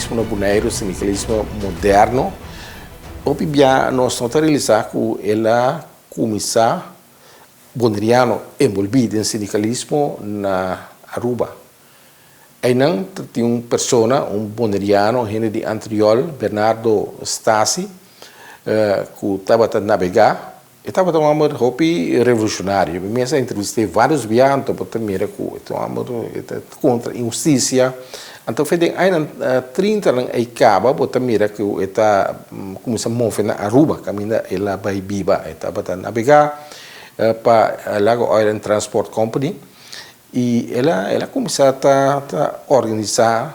sindikalismo na Boneiru, sindikalismo moderno, hopi bia nos no ta realisá ku el a kuminsá boneriano enbolbí den sindikalismo na Aruba. Einan ta tin un persona, un boneriano, hende di Antriol, Bernardo Stasi, ku tabata nabegá. E tabata un hòmber hopi revolushonario. Mi mes a entrevist'é vários bia, anto bo ta mira ku e ta un hòmber e ta kontra inhustisia. Anto fe den añanan trintanan ei kaba bo ta mira ku e ta kuminsá move na Aruba, kaminda el a bai biba. E tabata nabegá pa Lago Oil and Transport Company i el a el a kuminsá ta ta organisá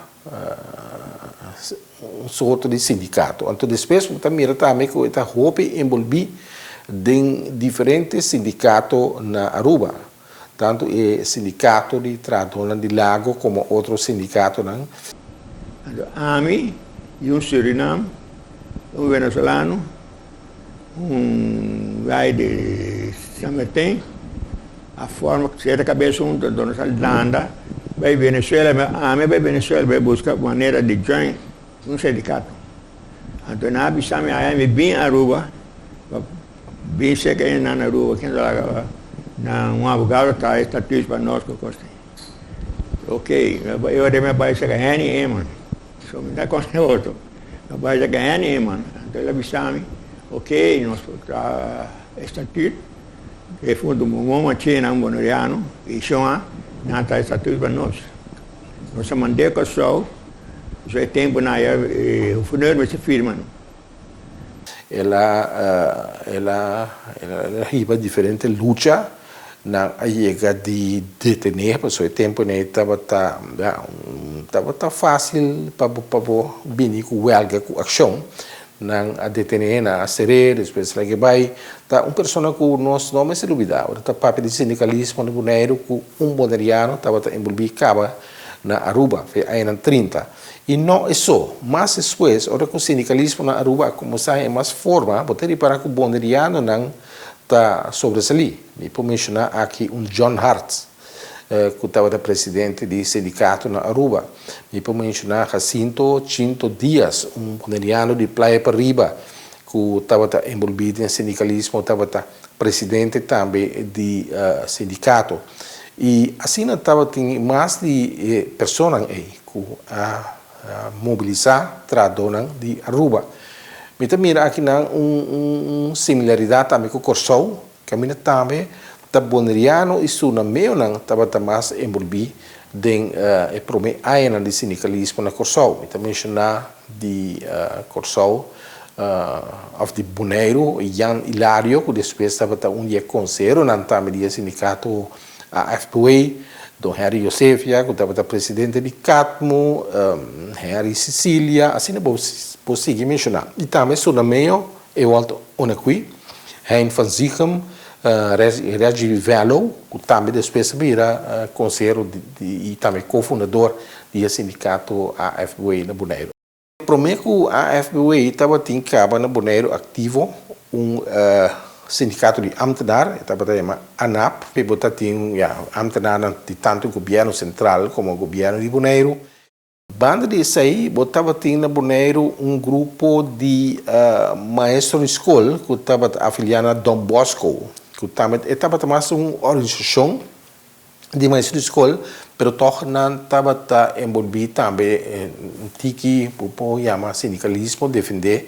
un sorto di sindikato. Anto despues bo ta mira tambe ku e ta hopi enbolbí den diferente sindikato na Aruba, tantu e sindikato di trahadónan di Lago komo otro sindikatonan. Anto ami i un Surinam, un Venezolano, un guy di San Martin a forma sierta kabes huntu, anto nos a landa bai Venezuela, ami a bai Venezuela bai buska manera di join un sindikato. Anto nan a bisa mi aya mi bin Aruba pa bin seka e nan Aruba ken ta laga nan un abogado traha e statuut pa nos ku kos asina. Ok, e ora mi a bai seka Henny Eman, so mi ta konse otro, mi a bai seka Henny Eman, anto el a bisa mi ok nos por traha e statuut. E funtu Momo China, un boneriano, i Shon nan ta estatuut pa nos. Nos a mand'é Kòrsou, so e tempunan aya e guvernor mester firma no. El a el a el a hiba diferente lucha, nan a yega di detené pasobra e tempunan ei tabata ya tabata fásil pa bo pa bo bini ku wèlga ku akshon. Nan a detené, nan a ser'é, despues lag'é bai. Ta un persona ku nos no mester lubidá. Ora ta papia di sindikalismo na Boneiru ku un boneriano tabata enbolbí kaba na Aruba fe añanan 30. I no esó, mas despues ora ku sindikalismo na Aruba a kuminsá haña mas forma, bo ta ripará ku bonerianonan ta sobresalí. Mi por menshoná aki un John Hart. ku tabata presidente di sindikato na Aruba. Mi por menshoná Jacinto Chinto Diaz, un boneriano di Playa Pariba ku tabata enbolbí den sindikalismo, tabata presidente tambe di sindikato. I asina tabatin mas di e personanan ei ku a mobilisá trahadónan di Aruba. Mi ta mira akinan un similaridat tambe ku Kòrsou. Kaminda tambe ta boneriano i surnameonan tabata mas enbolbí den e promé añanan di sindikalismo na Kòrsou. Mi ta menshoná di Kòrsou òf di Boneiru Jan Ilario ku despues tabata un di e konseheronan tambe di e sindikato AFPW, Don Henry Josefia ku tabata presidente di CATMU, Henry Cecilia, asina bo por sigui menshoná. I tambe surnameo Ewald Onequi, Hein van Zichem, Reggie Vello, ku tambe despues a bira konsehero i tambe kofundador di e sindikato AFBW na Boneiru. Promé ku AFBW tabatin kaba na Boneiru aktivo un sindikato di amtenar, e tabata yama ANAB, p'e bo ta tin ya amtenarnan di tantu gobièrnu sentral komo gobièrnu di Boneiru. Banda di esei bo tabatin na Boneiru un grupo di maestro di skol ku tabata afiliá na Don Bosco, ku tambe e tabata mas un organisashon di maestro di skol, pero tòg nan tabata enbolbí tambe un tiki bo por yama sindikalismo, defendé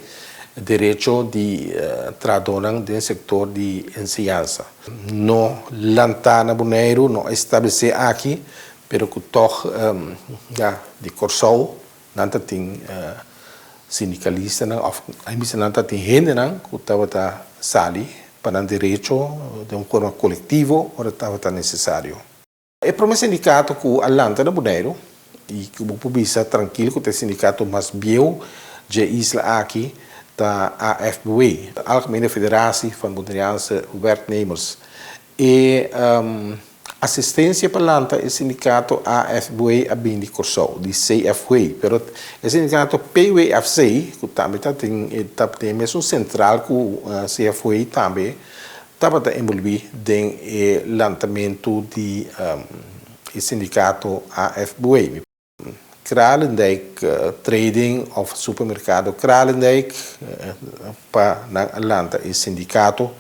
derecho di trahadónan den sektor di enseñansa. No lantá na Boneiru, no establesé aki, Pero ku tòg ya di Kòrsou nan ta tin sindikalistanan òf a bisa nan ta tin hendenan ku tabata sali pa nan derecho den un forma kolektivo ora tabata nesesario. E promé sindikato ku a lanta na Boneiru i ku bo por bisa trankil ku ta e sindikato mas bieu dje isla aki ta AFBW, Algemene Federatie van Boneriaanse Werknemers. E asistencia pa lanta e sindicato AFBW a bin di Corsou, di CFW, pero e sindicato PWFC, cu tambe ta tin ta den e mesun central cu CFW tambe tabata envolvi den e lantamento di e sindicato AFBW. Kralendijk Trading of Supermercado Kralendijk pa nan a lanta e sindikato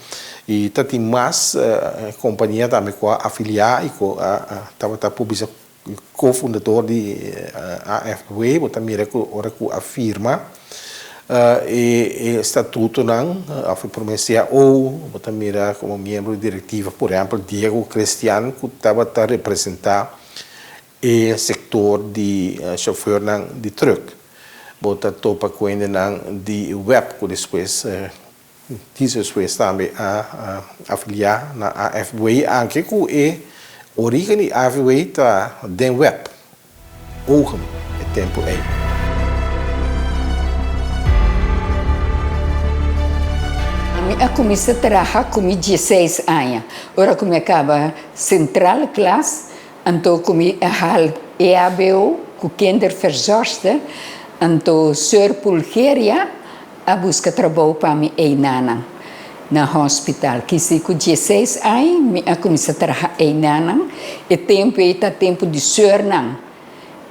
i ta tin mas kompania tambe ku a afiliá i ku a tabata por bisa kofundador di AFW. Bo ta mira ku ora ku a firma e statutonan of e prome cao bo ta mira komo miembro di direktiva por ehèmpel Diego Crestian ku tabata representá E sektor di shofeurnan di trùk. Bo ta topa ku hendenan di web ku despues djis despues tambe a afiliá na AFW anke ku e orígen di AFW ta den web, ogen, e tempu ei. Ami a kuminsá traha ku mi dieseis aña. Ora ku mi a kaba Centrale Klas, Anto ku mi a hal EHBO ku kinderverzorgster, anto Seur Pulgeria a buska trabou pa mi einanan na hospital. Kisi ku dieseis aña mi a kuminsá traha einanan. E tempu ei ta tempu di seurnan.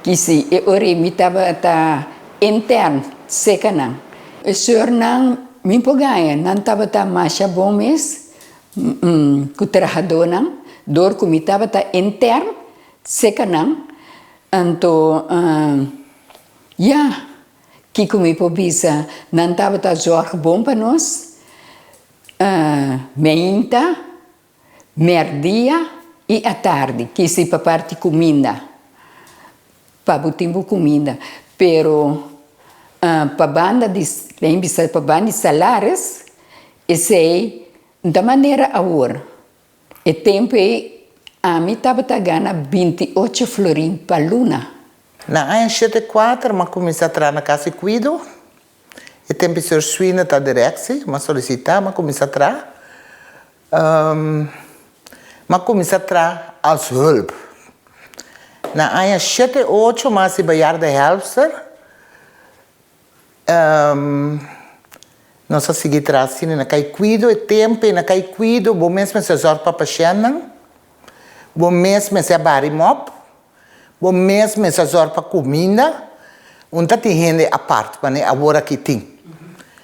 Kisi e ora ei mi tabata intern seka nan. E seurnan mi por gaña, nan tabata masha bon mes. Ku trahadónan, dor ku mi tabata intern seka nan, anto ya, kiko mi por bisa, nan tabata zòrg bon pa nos, meinta, mèrdia i atardi, kisi pa parti kuminda, pa bo tin bo kuminda, pero pa banda di, lei bisa pa banda di salaris, Esei ta manera awor. E tempu ei ami tabata gana 28 florin pa luna. Na aña 74 m'a kuminsá traha na Kas di Kuido. E tempu ei señor Swina ta direksi. M'a solisitá, m'a kuminsá traha. M'a kuminsá traha als hulp. Na aña 78 m'a hasi bejaardenhelpster. Nos a sigui traha asina na kai kuido e tempu ei na kai kuido bo mes mester zòrg pa pashèntnan, bo mes mester a bari mòp, bo mes mester a zòrg pa kuminda, un ta tin hende apart manera awor aki tin.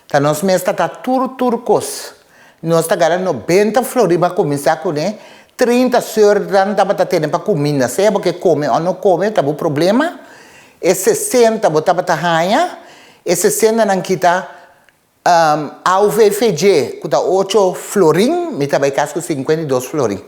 Ta nos mes ta ta tur tur kos. Nos ta gara nobenta flor riba kuminsá kuné, 30 sùrnan tabata tene pa kuminda, sea bo ke kome o no kome ta bo problema. E 60 bo tabata haña, e 60 nan kita AUVVG ku ta ocho florin, mi ta bai kas ku 52 florin.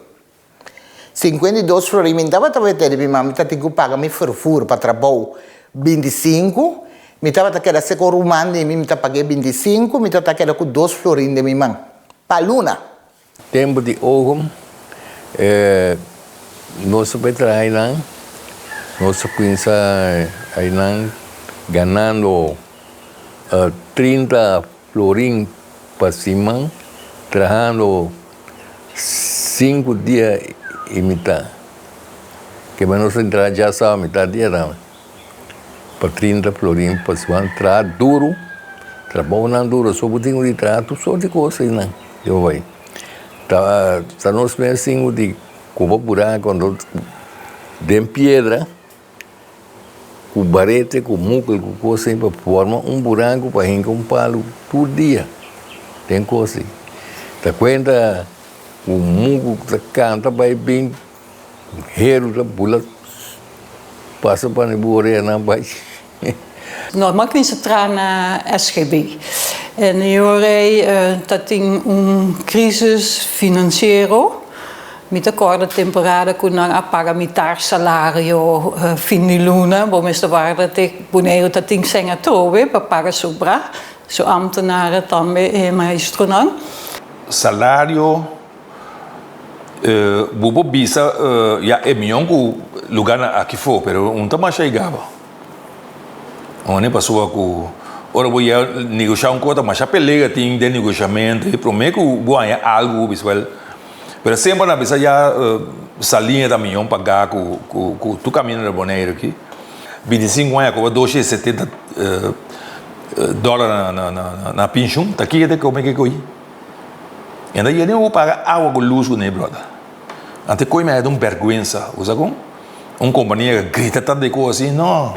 52 florin mi no tabata wete di mi mama, mi tatin ku paga mi fervur pa trabou 25, mi tabata keda seka un ruman di mi, mi ta pag'é 25, mi tabata keda ku dos florin den mi man pa luna. Tempu di ogo nos a bai traha einan, nos a kuminsá einan ganando 30 florin pa siman, trahando sinku dia i mitá. Kema nos a traha djasawa mitá dia tambe pa 30 florin pa siman, traha duru, trabounan duru, so bo tin ku di traha tur sort di kos einan. Yo bai. Ta ta nos mes tin ku di koba buraco anto den piedra ku barete ku mukel ku kos asina pa forma un buraco pa hinka un palu tur dia den kos ei. Ta kuenta ku muku ta kanta bai bin heru ta bula pasa pa bo oreanan bai. Normal kuminsá traha na SGB. En e ora ei ta tin un crisis financiero. Mi ta corda temporada cu nan a paga mitar salario fin di luna. Bo mester warda te Boneiru ta tin cen atrobe pa paga sobra. Su ambtenaren tambe e maestronan. Salario bo por bisa ya e mion ku lugarnan aki for pero un ta masha e gaba. One pasobra ku ora bo yega negoshá un kos ta masha pelea tin den negoshamentu i promé ku bo haña algu bo bisa wèl pero semper nan a bisa ya saliña ta mion pagá ku ku tur kaminda na Boneiru aki 25 aña koba 270 dòler na penshun ta kiko ta kome kiko ei. E ta yega bo paga awa ku lus kuné brother. Ante koe mi a haya un bèrgwensa. Bo sa kon? Un kompania ka grita tantu e kos asi, no.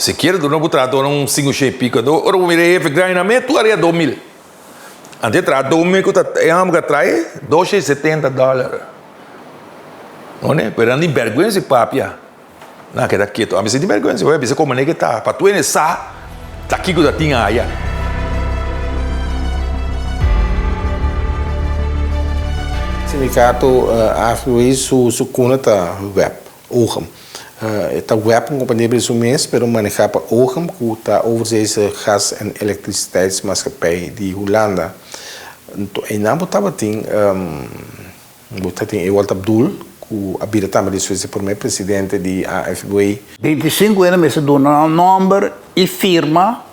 Sikiera duna bo trahadónan un sinku shei piko. Anto ora bo mira e hefe grandi nan mes tur aria 2000. Anto e trahadó mes ku ta e hòmber ku a trae dos shei setenta dòler. Oné? Pero nan tin bèrgwensa di papia. Nan a keda ketu. Ami sinti bèrgwensa, bo a bisa komo manera ke ta, pa tur hende sa ta kiko ta tin aya. Sindikato AFW su kuna ta web, OGEM. E ta web un kompania bira su mes, pero manehá pa OGEM ku ta Overzeese Gas en Elektriciteitsmaatschappij di Hulanda. Anto einan bo tabatin. Bo ta tin Ewald Abdul, ku a bira tambe despues e promé presidente di AFW. 25 hende mester duna nan nòmber i firma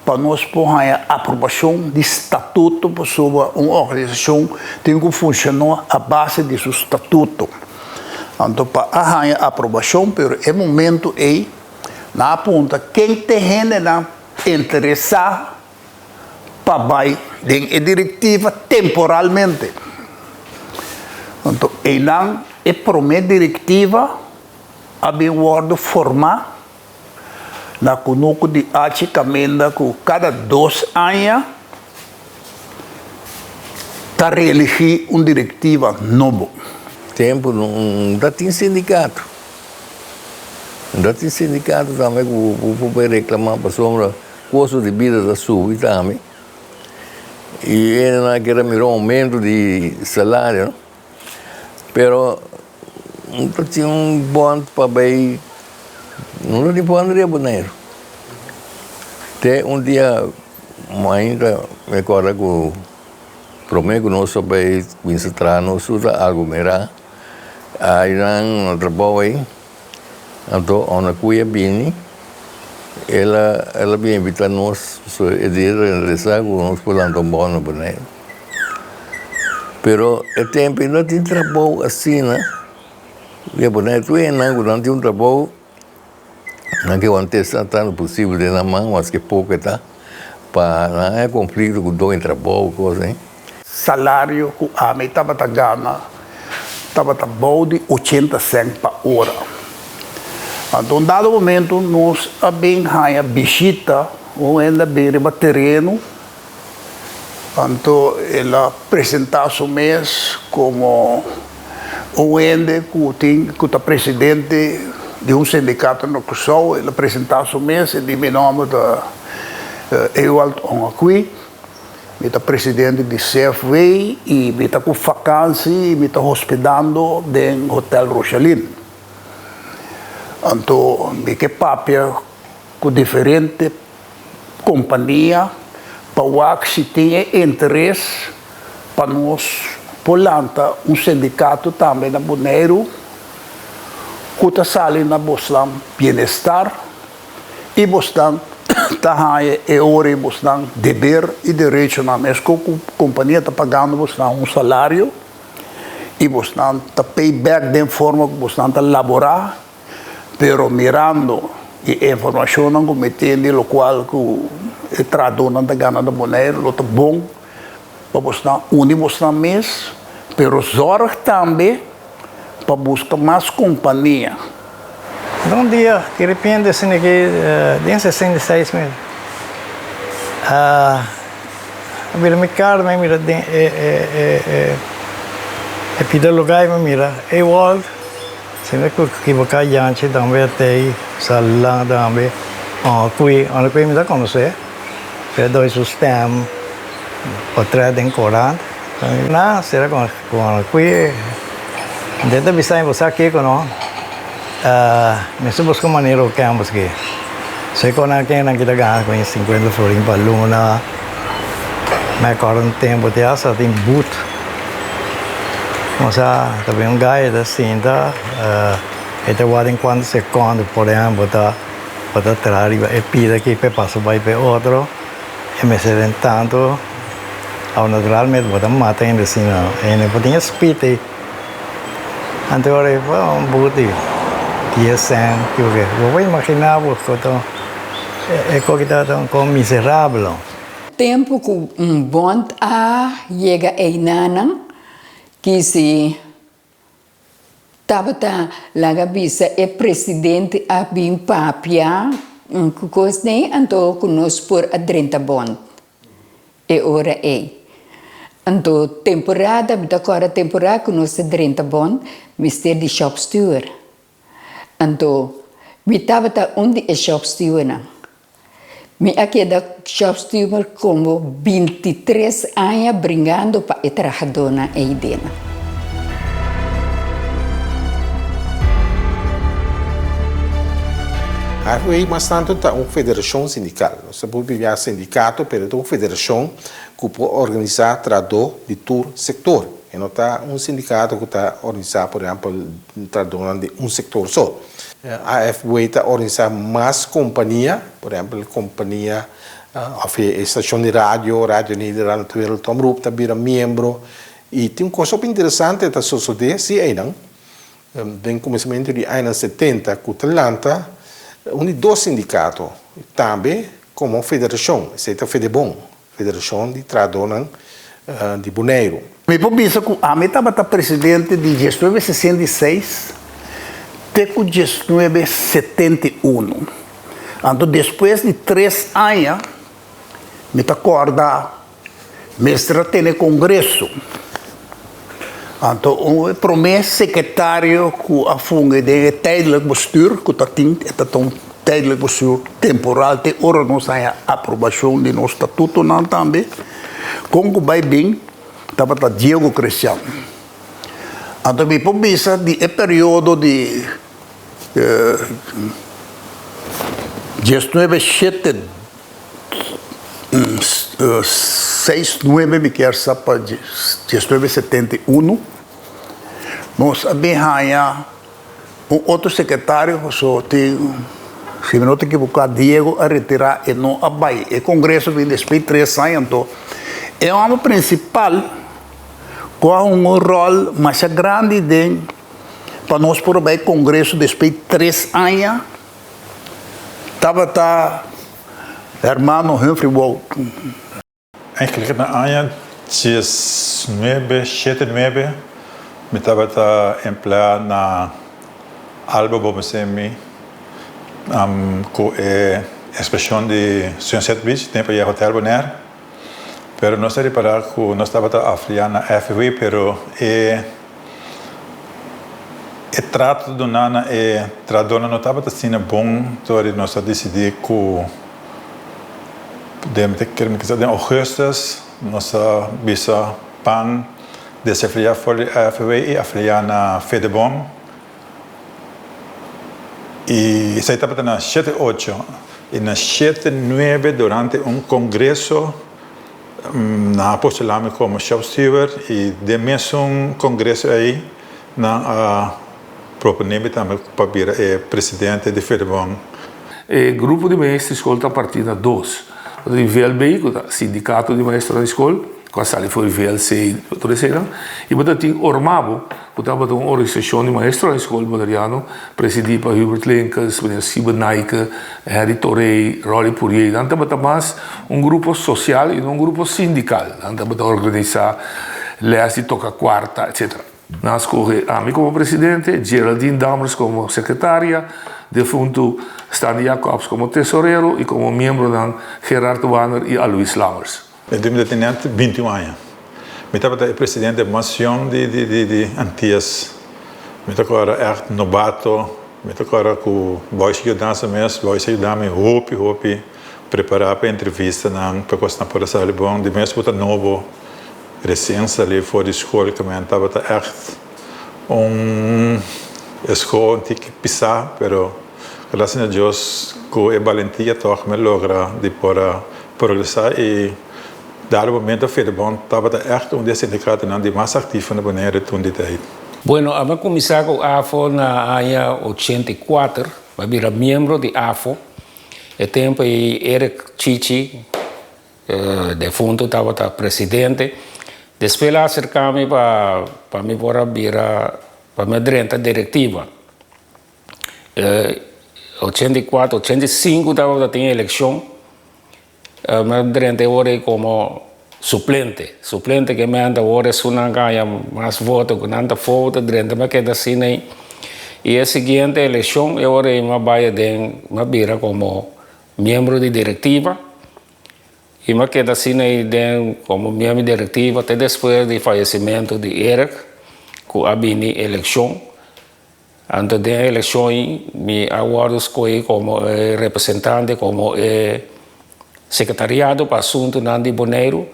pa nos por haña aprobashon di statuto pasobra un organisashon tin ku funshoná a base di su statuto. Anto pa a haña aprobashon pero e momento ei nan a puntra ken te hendenan interesá pa bai den e direktiva temporalmente. Anto einan e promé direktiva a bin wòrdu formá na kunuku di Achi kaminda ku kada dos aña ta reeligí un direktiva nobo. Tempu no ta tin sindikato. No ta tin sindikato tambe ku bo por reklamá pasobra. Kosto di bida ta subi tambe i hende nan a kere mira un oumento di salario pero no ta tin un bond pa bay no ta tin bond riba Boneiru. Te un dia mainta mi acorda cu prome cu nos a bay cuminsa traha nos tur ta aglomerá aynan na trabou ey. Anto ora ku e bini, el a el a bin invitá nos, so e dia ta interesá ku nos por lanta un bòna Boneiru. Pero e tempu ei no tin trabou asina den Boneiru. Tur hendenan ku nan tin un trabou, nan ke want'é sa tantu posibel den nan man, maske poko e ta, pa nan haña konflikto ku doño trabou, kos ei. Salario ku ami tabata gana tabata bou di ochenta sènt pa ora. Anto un dado momento nos a bin haña bishita, un hende a bin riba tereno, anto el a presentá su mes komo un hende ku tin ku ta presidente di un sindikato na Kòrsou. El a presentá su mes, e di mi nòmber ta Ewald Ongakuy. Mi ta presidente di CFW y mi ta cu vakantie y mi ta hospedando den Hotel Rochelin. Anto mi ke papia cu diferente compania pa wak si tin e interes pa nos por lanta un sindicato tambe na Boneiru cu ta sali na bosnan bienestar. I bosnan ta haña e ora i bosnan deber i derechonan meskos ku kompania ta pagando bosnan un salario i bosnan ta pay back den forma ku bosnan ta laborá, pero mirando e informashonnan ku mi tin di lokual ku e trahadónan ta gana na Boneiru lo ta bon pa bosnan uni bosnan mes, pero zòrg tambe pa buska mas kompania. Un dia, di repente, asina ki den 66 mes, a bira mi kar, mi a mira den e e e e pida lugar i mi a mira Ewald, si mi a kiboká Janchi tambe a tei, Salan tambe, Onkwi, Onkwi mi ta konosé. E doi su stem potret den korant. Na sera con kui intenta bisa mi bo sa kiko no mester busca un manera ku ken paske si kon nan ken nan kita gana con 50 florin pa luna mi acorda un tempo te hasta tin boet osa ta bin un guy ta sinta e ta wak den cuanto secondo por ehempel ta. Bo ta traha riba e pida aki p'e pasa bai p'e otro, e mester den tantu awo naturalmente bo ta mata hende asina, hende por tin e speed ei. Anto ora ei bo un buki di dies sènt kico ke, bo por imagina bo ku ta e koki tabata un kon miserabel. Tempu ku un bònt a yega einanan, kisi Tabata laga bisa e presidente a bin papia. Ku kos nei anto ku nos por a drenta bond e ora ei. Anto temporada, mi ta kòrda temporada ku nos a drenta bond mester di shopsteward. Anto mi tabata un di e shopstewardnan. Mi a keda shopsteward komo bintitres aña bringando pa e trahadónan eidenan. AFW mas tantu ta un federashon sindikal. Nos ta por bibia sindikato, pero ta un federashon ku por organisá trahadó di tur sektor. E no ta un sindikato ku ta organisá, por ehèmpel, trahadónan di un sektor so. AFW ta organisá mas kompania, por ehèmpel kompania òf e stashon di radio, Radio Nederland Wereldomroep ta bira miembro. I tin un kos hopi interesante ta sosodé si einan den kuminsamentu di añanan setenta ku ta lanta un di dos sindikato tambe komo federashon, esei ta Fedebon. Federashon di Trahadónan di Boneiru. Mi por bisa ku ami tabata presidente di diesnuebe sesenta i seis te ku diesnuebe setenta i unu. Anto despues di tres aña mi ta kòrda mester a tene kongreso. Anto un e promé sekretario ku a fungi den e tijdelijk bestuur ku ta tin e ta ta un tijdelijk bestuur temporal te ora nos haña aprobashon di nos statutonan tambe kon ku bai bin tabata Diego Christian. Anto mi por bisa di e periodo di diesnuebe shete Seis nuebe mi kier sa pa diesnuebe setenta i unu nos a bin haña un otro sekretario pasobra tin si mi no ta ekiboká Diego a retirá e no a bai e kongreso bin despues di tres aña anto e hòmber prinsipal ku a hunga un ròl masha grandi den pa nos por a bai kongreso despues di tres aña. Tabata hermano Humphrey Wout. Eigenlijk na aña diesnuebe shete nuebe mi tabata empleá na Alba Bomesemi ku e ekspreshon di Sunset Beach, tempu ei Hotel Bonaire. Pero nos a ripará ku nos tabata afiliá na FW pero e E trato duná na e trahadónan no tabata asina bon, tori nos a disidí ku den kisas den ougùstus nos a bisa pan desafiliá for di AFW i afiliá na Fedebon i esei tabata na shete ocho i na shete nuebe durante un kongreso. Nan a postulá mi komo shop steward i den mesun kongreso ei nan a proponé mi tambe pa bira e presidente di Fedebon. E grupo di maestro di skol ta partí na dos. Bo ta tin VLB, ku ta sindikato di maestronan di skol, ku a sali for di VLC i tur eseinan. I bo ta tin Ormabo, ku tabata un organisashon di maestronan di skol boneriano, presidí pa Hubert Linkels, meneer Siebe Nijke, Harry Torey, Rolly Pourier. Nan tabata mas un grupo sosial i no un grupo sindikal. Nan tabata organisá lès di toka kuarta, etsetera. Nan a skohe ami komo presidente, Geraldine Dammers komo sekretaria, defuntu Stanley Jacobs komo tesorero i komo miembronan Gerard Wanner i Alois Lammers. E tempu mi ta tene binti un aña. Mi tabata e presidente mas yòn di di di Antias. Mi ta kòrda ègt nobato. Mi ta kòrda ku Boyce yudansa mes. Boyce a yuda mi hopi hopi prepará pa e entrevistanan pa kosnan por a sali bon. Di mes bo ta nobo resien sali for di skol ku mi tabata ègt un esko un tiki pisá pero gracias na Dios ku e balentia tòg mi a logra di por a progresá i dado momento Fedebon tabata ègt un di e sindikatonan di mas aktivo na Bonaire tun di tei. Bueno, ami a kuminsá ku AFO na aña 84, mi a bira miembro di AFO. E tempu ei Eric Chichi, defuntu, tabata presidente. Despues el a aserká mi pa pa mi por a bira, pa mi a drenta direktiva. 84, 85 tabata tin elekshon. Mi a drenta e ora ei komo suplente. Suplente ke mi anda ora esunnan ka haña mas voto ku nan ta fout ta drenta. Mi a keda asina ei. I e siguiente elekshon e ora ei mi a bai aden, mi a bira komo. miembro di direktiva i mi a keda asina ei den komo miembro di direktiva te despues di fayesimentu di Eric ku a bini elekshon. Anto den e elekshon ei mi a wòrdu skohí komo e representante komo e sekretariado pa asuntunan di Boneiru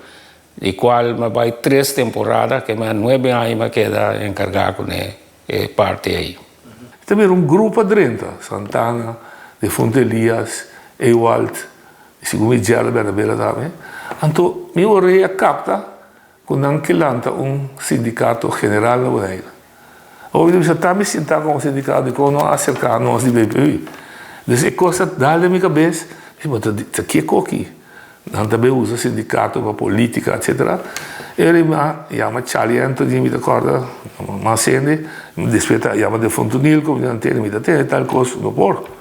di kual mi a bai tres temporada ke mi a nuebe aña mi a keda enkargá kuné e parti ei. Ta bira un grupo a drenta, Santana, Defunto Elias, Ewald, i segun mi Gerald Bernabela tambe. Anto mi orea kapta ku nan ke lanta un sindikato general na Boneiru. Awor mi ta bisa ta mi sinta komo sindikato dikon no a aserká nos di BPU. Dus e kos a dal den mi kabes, mi di bo ta ke koki? Nan ta bay usa sindikato pa politika etcetera. E ora mi a yama Charlie Anthony mi ta kòrda mas hende, despues ta yama defuntu Nilko mi ta tene mi ta tene tal kos no por.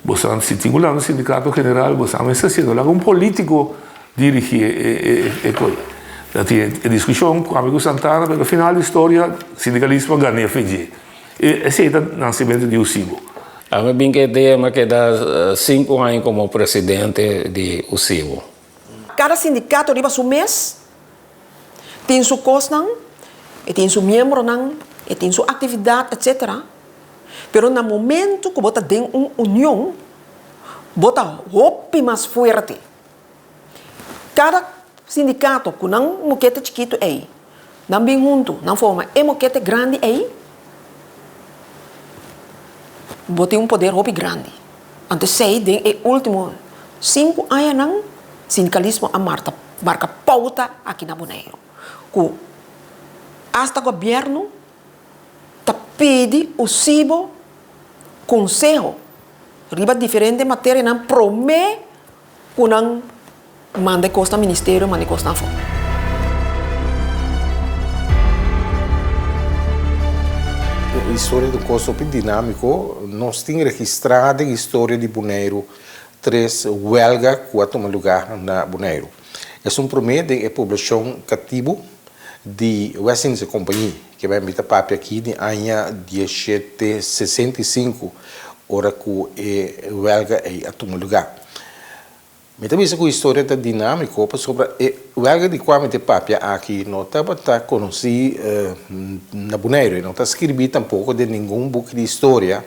Boso si tin ku lanta sindikato general boso a mester hasiendo laga un politiko dirigí e kos. Ta tin e diskushon ku ami ku Santana pero final di storia sindikalismo a gana e FG. Esei ta nasimentu di USIBO. Ami bin ku e idea mi a keda sinku aña komo presidente di USIBO. Kada sindikato riba su mes tin su kosnan, e tin su miembronan, e tin su aktividat etsetera. Pero na momento ku bo ta den un union, bo ta hopi mas fuerte. Kada sindikato ku nan mokete chikitu ei, nan bin huntu, nan forma e mokete grandi ei, bo tin un poder hopi grandi. Anto esei den e ultimo sinku añanan sindikalismo a marka pouta aki na Boneiru, ku asta gobièrnu ta pidi usibo konseho riba diferente materianan promé ku nan manda e kos na ministerio, manda e kosnan afó. E historia ta un kos hopi dinámiko. Nos tin registrá den historia di Boneiru tres wèlga ku a tuma lugá na Boneiru. Esun promé den e poblashon katibu di West Indische Compagnie, ke mi ta papia aki di aña dieshete sesenta i sinku, ora ku e wèlga ei a tuma lugá. Mi ta bisa ku historia ta dinámiko pasobra e wèlga di kua mi ta papia aki no tabata konosí na Boneiru, e no ta skirbí tampoko den ningun buki di historia,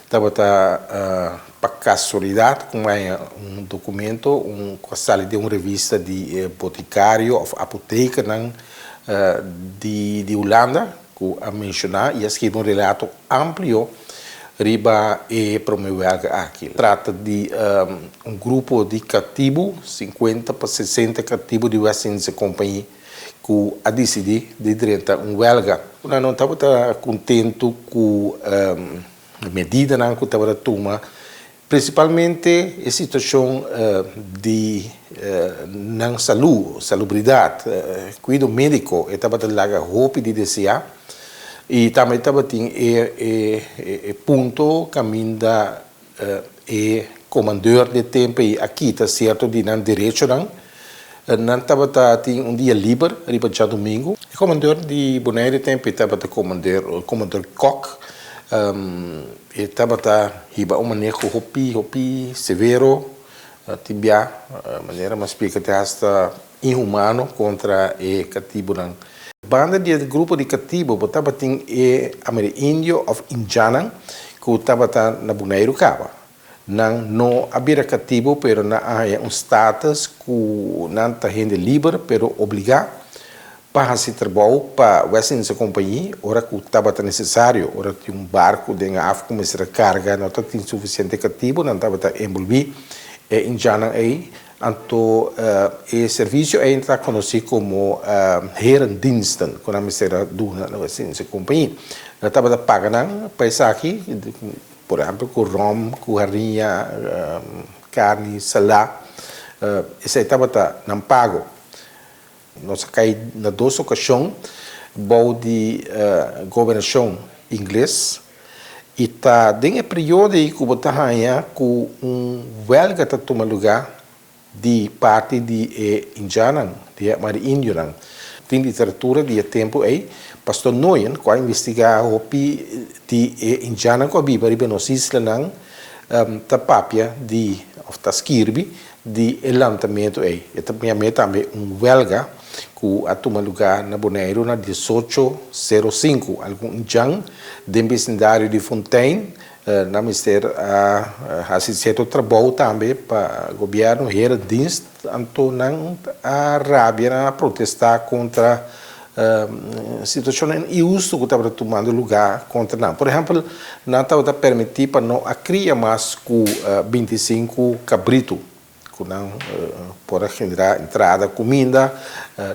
tabata Pa kasualidat ku haña un dokumento un ku a sali den un revista di e botikario òf apotekernan di di Hulanda ku a menshoná i a skirbi un relato amplio riba e promé wèlga aki. Trata di un grupo di katibu, sinkuenta pa sesenta katibu di West Indische Compagnie ku a disidí di drenta un wèlga. Nan no tabata kontentu ku Medidanan ku tabata tuma, prinsipalmente e situashon di nan salú, salubridat, kuido médiko, e tabata laga hopi di deseá. I tambe tabatin e punto kaminda e komandor di e tempu ei a kita sierto di nan derechonan. Nan tabata tin un dia liber riba djadumingu. E komandor di Bonaire tempu ei tabata komandor komandor Kok. E tabata hiba un maneho hopi hopi severo, tin bia manera mi a splika te hasta inhumano kontra e katibunan. Banda di e grupo di katibu bo tabatin e Amerindio òf Indjannan ku tabata na Boneiru kaba. Nan no a bira katibu pero nan a haña un status ku nan ta hende liber pero obligá pa hasi trabou pa West Indische Compagnie ora ku tabata nesesario. Ora tin un barku den haf ku mester a karga no tabatin sufisiente katibu nan tabata enbolbí e indjannan ei. Anto e servisio ei ta konosí komo herendiensten ku nan mester a duna na West Indische Compagnie. Nan tabata paga nan pa esaki. Por ehempel ku rom, ku hariña, karni, salá, esei tabata nan pago. Nos a kai na dos okashon bou di gobernashon ingles i ta den e periodo ei ku bo ta haña ku un wèlga ta tuma lugá Di parti di e indjannan, di e Amerindiunan. Tin literatura di e tempu ei. Pastor Nooyen, ku a investigá hopi di e indjannan ku a biba riba nos islanan, ta papia di òf ta skirbi di e lantamentu ei. E ta yam'é tambe un wèlga ku a tuma lugá na Boneiru na diesocho sero sinku. Algun indjan den bisindario di Fontein nan mester a hasi sierto trabou tambe pa gobièrnu, herendienst, anto nan a rabia, nan a protestá kontra Situashonnan inhustu ku tabata tumando lugá kontra nan. Por ehèmpel, nan tabata permití pa no a kria mas ku 25 kabritu ku nan por a generá entrada, kuminda.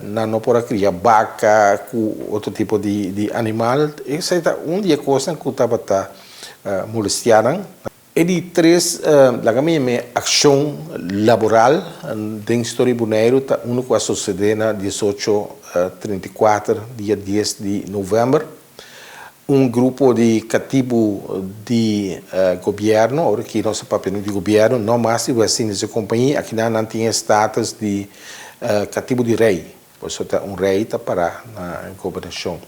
Nan no por a kria baka ku otro tipo di animal. Esei ta un di e kosnan ku tabata molestiá nan. E di tres, laga mi yam'é akshon laboral den historia di Boneiru ta unu ku a sosodé na diesocho 34, dia dies di novèmber. Un grupo di katibu di gobièrnu, ora ki nos ta papia di gobièrnu, no mas di West Indische Compagnie, akinan nan tin e status di katibu di rei. Pasobra ta un rei ta pará na e gobernashon.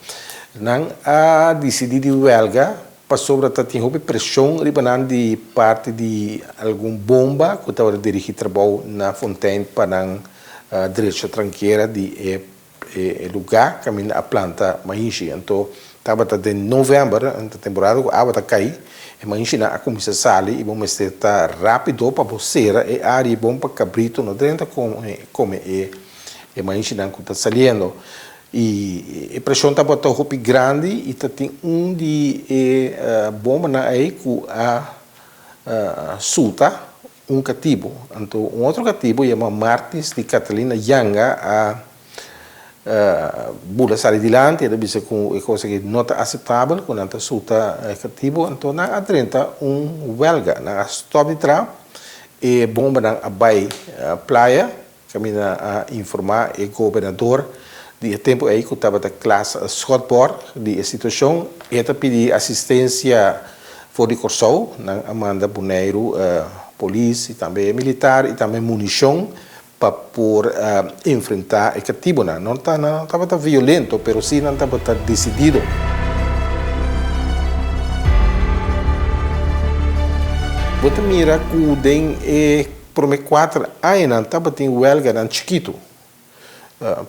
Nan a disidí di wèlga pasobra ta tin hopi preshon riba nan di parti di algun bomba ku tabata dirigí trabou na Fontein pa nan drecha trankera di e lugá kaminda a planta maishi. Anto tabata den novèmber, ta temporada ku awa ta kai, e maishinan a kuminsá sali i bo mester ta rápido pa bo sera e área bon pa kabritu no drenta kome e E maishinan ku ta saliendo i e preshon tabata hopi grandi i ta tin un di e bombanan ei ku a suta un katibu. Anto un otro katibu yama Martis di Catalina Yanga a bula sali dilanti, el a bisa ku e kos aki no ta aseptabel ku nan ta suta e katibu. Anto nan a drenta un wèlga, nan a stòp di traha, e bombanan a bai playa. Kaminda a informá e gobernador di e tempu ei ku tabata Klaas Schotborg di e situashon. E ta pidi asistensia for di Kòrsou. Nan a manda Boneiru polis i tambe militar i tambe munishon pa por enfrentá e katibunan. No ta nan tabata violento pero sí nan tabata desidido. Bo ta mira ku den e Prome kuater añanan tabatin wèlganan chikitu,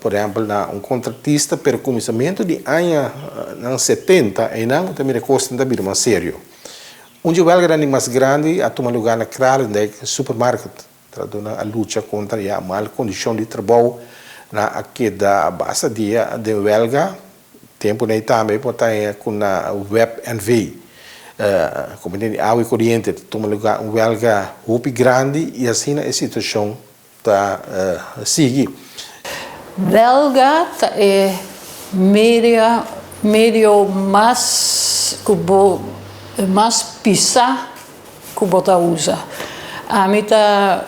por ehèmpel na un kontratista, pero kuminsamentu di añanan setenta einan bo ta mira e kosnan ta bira mas serio. Un dje wèlganan di mas grandi a tuma lugá na Kralendijk Supermarket. Trahadónan a lucha kontra ya mal kondishon di trabou, nan a keda basta dia den wèlga. Tempu nei tambe por ta haña ku na web NV, Kompania di Awa i Koriente, ta tuma lugá un wèlga hopi grandi i asina e situashon ta sigui. Wèlga ta e media medio mas ku bo mas pisá ku bo ta usa. Ami ta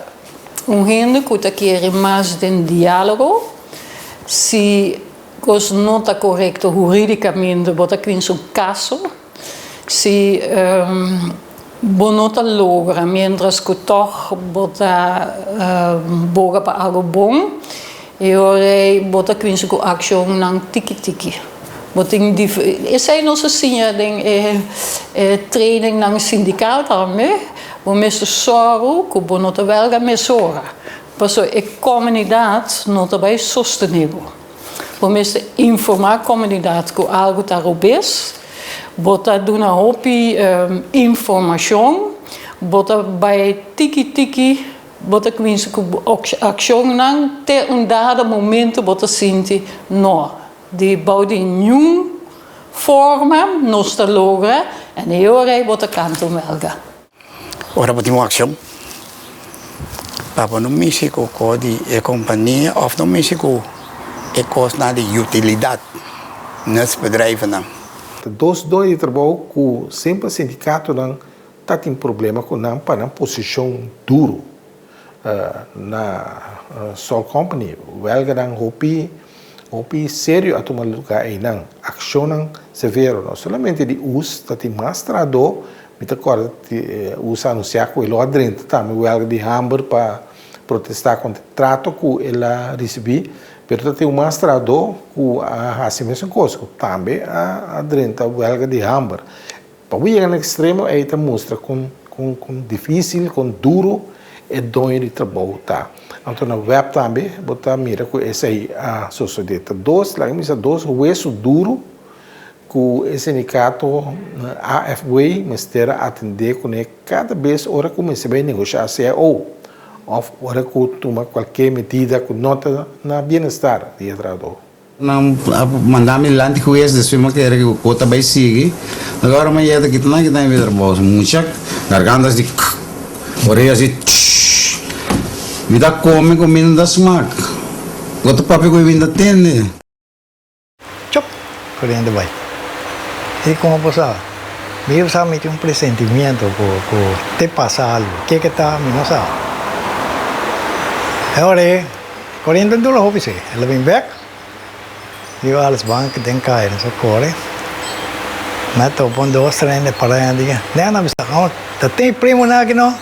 un hende ku ta kere mas den diálogo. Si Kos no ta korekto hurídikamente, bo ta krinsa un kaso si bo no ta logra, miéntras ku tòg bo ta boga pa algu bon, e ora ei bo ta krinsa ku akshonnan tiki tiki. Bo tin esei nos a siña den e trainingnan sindikal tambe, bo mester sòru ku bo no ta wèlga mesora. Pasobra e komunidat no ta bai sostené bo. Bo mester informá komunidat ku algu ta robes, bo ta duna hopi informashon, bo ta bai tiki tiki, bo ta kuminsá ku bo akshonnan te un dado momento bo ta sinti, no, di bou di niun forma nos ta logra en e ora ei bo ta kanta un wèlga. Ora bo tin un akshon pa bo no mishi ku kos di e kompania òf no mishi ku e kosnan di utilidat, nutsbedrijvennan. Ta dos doño di trabou ku semper sindikatonan ta tin problema ku nan pa nan posishon duru. Na Sol Company, welganan hopi hopi serio a tuma luga einan. Accionnan severo, no solamente di us, ta tin mas trahadó, mi ta corda us a anuncia cu e lo a drenta tambe welga di hamber pa protesta contra e trato cu el a ricibi, pero ta tin un mas trahadó cu a haci mesun cos, cu tambe a drenta welga di hamber. Pa bo yega na extremo ei ta mustra con. kon kon difísil, kon duru e doño di trabou ta. Anto na web tambe bo ta mira ku esei a sosodé. Ta dos, laga mi bisa dos hueso duru ku e sindikato AFW mester a atendé kuné kada bes ora ku mester bai negoshá cao òf ora ku tuma kualke medida ku no ta na bienestar di e trahadó. Nan a manda mi lanti hues, despues mi a kere ku kos ta bai sigui. Pero ora mi a yega ta kita nan kita mi trabou. Mucha garganta asi kk, orea asi tsh. Mi ta kome ku mi no ta smak. Bo ta papia ku mi no ta tende. Chop! Koriente bai. I komo bo sa? Mi sa mi tin un presentimiento ku ku te pasa algu. Ke ke ta mi no sa. E ora ei koriente dura hopi si. El a bin bek, riba alles bank den kaya nos a kore. Mi a topa un dos tren de para nan di, Nea nan bisa, oh, ta tin primonan aki no?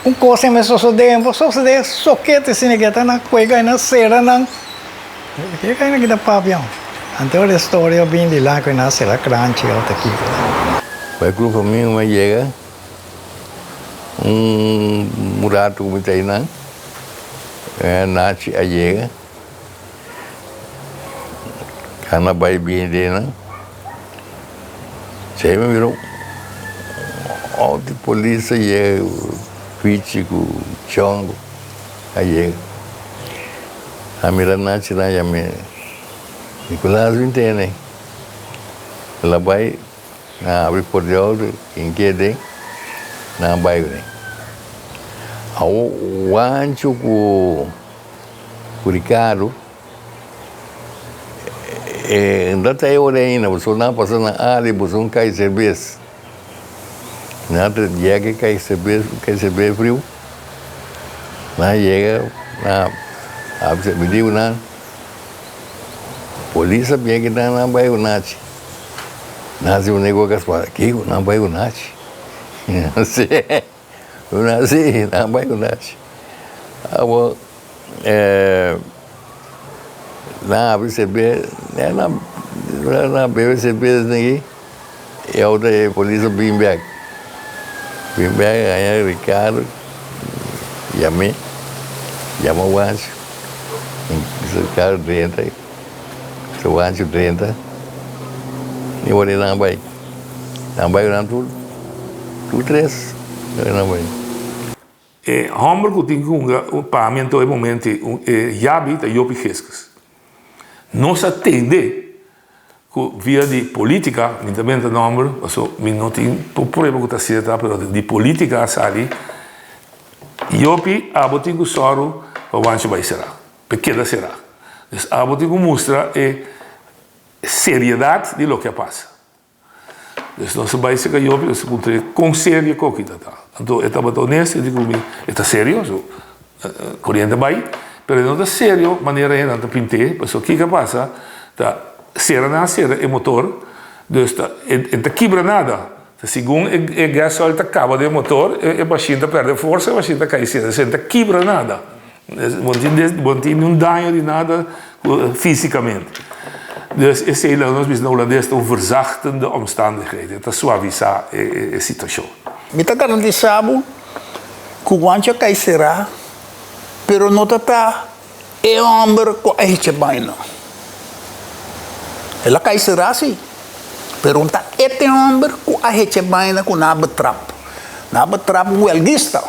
Un kos a sosodé, bo sosodé sokete asina ke ta nan kuega i nan sera nan. Ke kaina ki ta papia? Anto e storia bin di la ku e na sera kranchi o ta kiko. Bai ku famia mi a yega un rato ku mi ta einan e nachi a yega kana bai bini den nan chei mi mira un auto di polis a yega pichi ku chongo a yega. A mira nachi nan yam'é Nicolas bin tene. El a bai, nan a habri por di auto, ken ke den, nan a bai kuné. Awor Wancho ku ku Ricardo e no ta e ora ainda, pasobra nan a pasa na área, boso un kai serbes. Nan ta yega kai serbes, kai serbes friu. Nan yega nan a bisa mi di ku nan polis a bien ki nan nan bai ku nachi. Nan hasi un nego kaspa kiko nan bai ku nachi nan si nan bai ku nachi. Awor nan habri serbes nan bebe serbes aki. E auto e polis a bin bek. Bin bek haña Ricardo yam'é, yama Wancho. Bisa Ricardo drenta, bisa Wancho drenta. I ora nan bai, nan bai nan tur, tur tres nan bai. E hòmber ku tin ku hunga pa mi anto e momento e yabi ta Jopie Giskus. Nos a tende ku via di politica, mi ta benta nòmber paso mi no tin por prueba ku ta asina ta, pero di politica a sali Jopie abo tin ku sòru pa Wancho bai será, pa e keda será. Dus abo tin ku mustra e seriedat di loke a pasa. Dus nos a bai serka Job i nos a puntra e kon serio e koki ta ta. Anto e tabata honesto, e di ku mi, e ta serio, so koriente a bai, pero e no ta serio manera e nan ta pint'é, pasobra kiko a pasa ta sera nan a sera e motor, dus ta e ta kibra nada, ta segun e gasoil ta kaba den e motor, e mashin ta pèrdè forsa, e mashin ta kai sera, dus e no ta kibra nada. Bo no tin niun daño di nada físikamente. Dus esei laga nos bisa na hulandes ta un verzachtende omstandigheid, e ta suavisá e situashon. Mi ta garantisá bo ku Juancho a kai será, pero no ta ta e hòmber ku a hecha baina. El a kai será sí, pero no ta e te hòmber ku a hecha baina ku nan a betrap. Nan a betrap un wèlguista.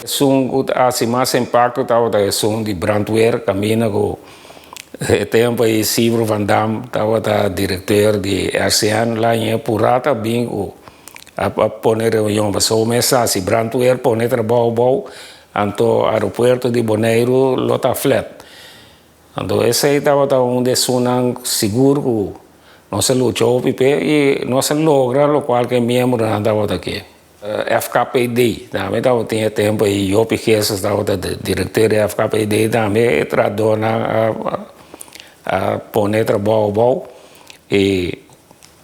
Esun ku ta hasi mas impakto tabata esun di brandweer kaminda ku e tempu ei Sibro van Dam tabata direkteur di RCN la i e purá ta bin ku a pone reunion pasobra mes sa si brandweer pone trabou abou anto aeropuerto di Boneiru lo ta flat. Anto esei tabata un di esunnan sigur ku nos a lucha hopi p'e i nos a logra lokual ku e miembronan tabata ke. FKPD tambe tabatin e tempu ei Jopie Geestes tabata direkteur di FKPD tambe e trahadornan a pone trabou abou i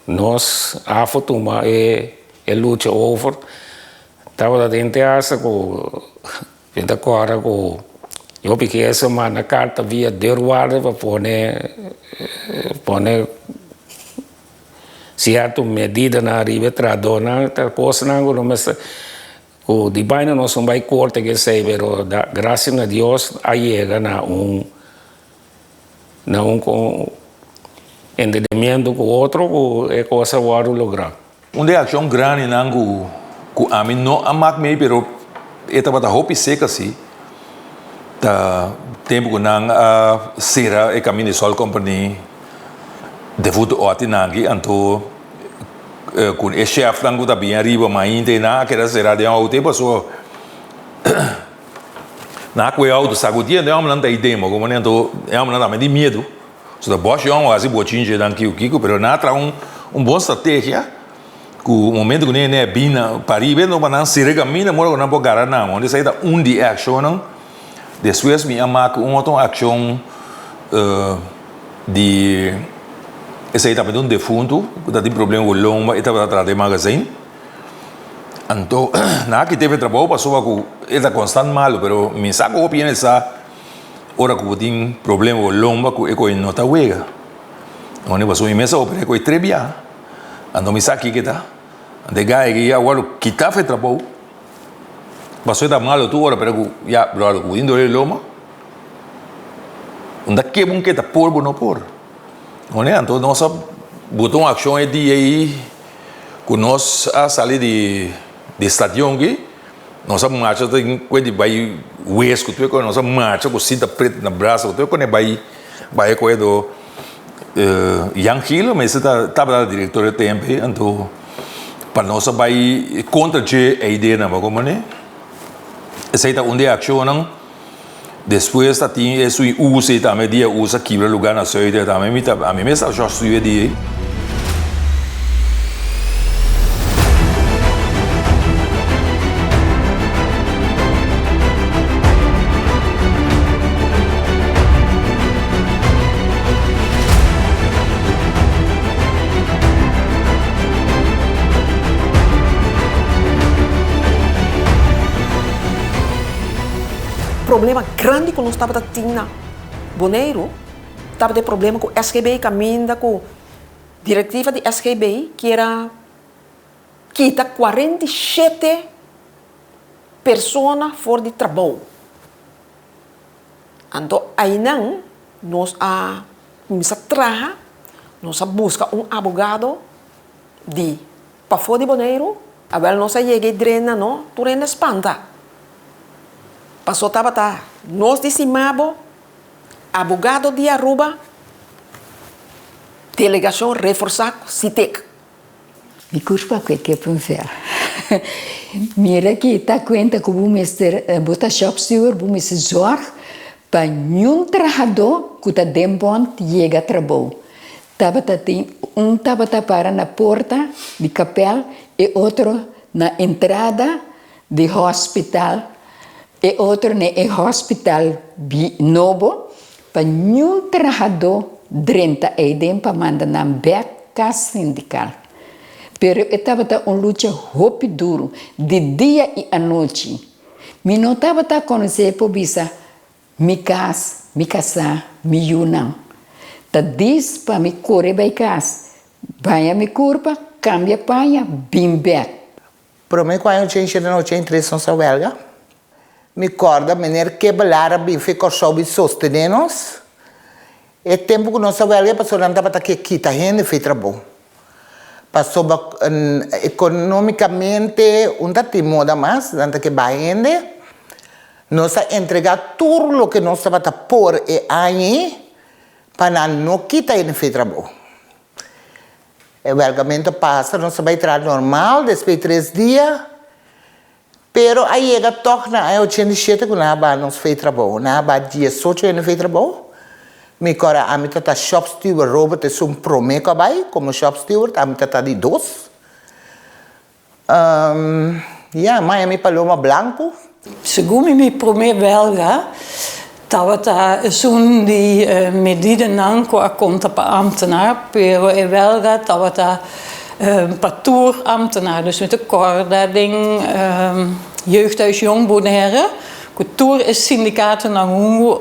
nos afo tuma e lucha over tabata tin te hasta ku mi ta kòrda ku Jopie Geestes manda karta via deurwaarder pa pone pone. Sierto medidanan riba e trahadónan ta kosnan ku no mester ku di baina nos no bai korte ku esei pero grasia na Dios a yega na un na un entendimiento ku otro ku e kos a wòrdu lográ. Un di e akshon grandinan ku ku ami no a mak mei pero e tabata hopi seka si ta tempu ku nan a sera e kaminda di Salt Company defutu oti nan aki anto ku e shefnan ku ta bin ariba mainta nan a keda sera den outo ei pasobra nan a kohe outo sakudiendo e hombernan ta ei den anto e hombernan tambe tin miedu. So ta bòsh yòn wak hasi bochinche nan kiko kiko pero nan a traha un un bon strategia ku momento ku nene a bin na pariba no pa nan sera kaminda mora ku nan por gara nan unda esei ta un di e akshonnan despues mi a mak un otro akshon di esei tabata un defuntu ku ta tin problema ku lomba e tabata traha den magazijn anto nan a kit'é pa e trabou pasobra ku e ta konstant malu pero mi sa ku hopi hende sa. Ora ku bo tin problema ku lomba ku e koi no ta wega. Unda pasobra mi mes a oper'é koi tres bia. Anto mi sa kiko ta. Anto e gai aki ya wòrdu kitá for e trabou. Pasobra e ta malu tur ora pero ku ya bròder ku bo tin dole di lomba un ta ke bo un ke ta por bo no por. Unda anto nos a buta un akshon e dia ei ku nos a sali di stadion aki. Nos a marcha ta tin kue di bai wes ku tur e kos nos a marcha ku sinta pret na brasa ku tur e kos bai bai e koe do Jan Gilo mester ta tabata direktor e tempo ei anto pa nos a bai kontra dje e ideanan bo komprende esei ta un di e akshonnan. Despues ta tin esun i usa i tambe dia usa kibra luga na Zuider tambe mi ta ami mes ta short studio di ei. Problema grandi ku nos tabata tin na Boneiru tabata e problema ku SGB kaminda ku direktiva di SGB kier a kita 47 persona for di trabou. Anto ainan nos a kuminsá traha, nos a buska un abogado di Pafó di Boneiru, awel nos a yega e drena no, tur hende a spanta. Paso tabata nos di Simabo, abogado di Aruba, delegacion reforsa cu Sitek. Mi curpa cu e kippenvel. Mira ki ta cuenta cu bo mester, bo ta shopsteward, bo mester zorg pa niun trahador cu ta den bond yega trabou. Tabata tin un tabata para na porta di kapèl, e otro na entrada di hòspital, e otro na e hòspital nobo, pa niun trahadó drenta eiden pa manda nan bèk kas sindikal. Pero e tabata un lucha hopi duru, di dia i anochi. Mi no tabata konosé por bisa Mi kas, mi kasá, mi yunan. Ta dis pa mi kore bai kas, baña mi kurpa, kambia paña, bin bèk. Promé ku aña ochenta i shete na 83 nos a wèlga. Mi kòrda mener Kebelaar a bin fi Kòrsou bin sostené nos. E tempu ku nos a wèlga e pasobra nan tabata ke kita hende fi trabou. Pasobra ekonómikamente un ta tin moda mas, nan ta ke baha hende. Nos a entregá tur loke nos tabata por e aña ei pa nan no kita e nfe trabou. E wèlgamentu a pasa, nos a bai traha normal despues di tres dia, pero a yega tòg na aña 87 ku nan a baha nos fe trabou. Nan a baha diesocho hende fe trabou. Mi kòrda ami ta ta shopsteward, Robert esun promé ku a bai komo shopsteward, ami ta ta di dos. Ya, maya mi paloma blanku. Segun mi mi promé wèlga tabata esun di medidanan ku a konta pa ámtenar, pero e wèlga tabata pa tur ámtenar. Dus mi ta kòrda den Jeugdhuis Jong Bonaire. Ku tur e sindikatonan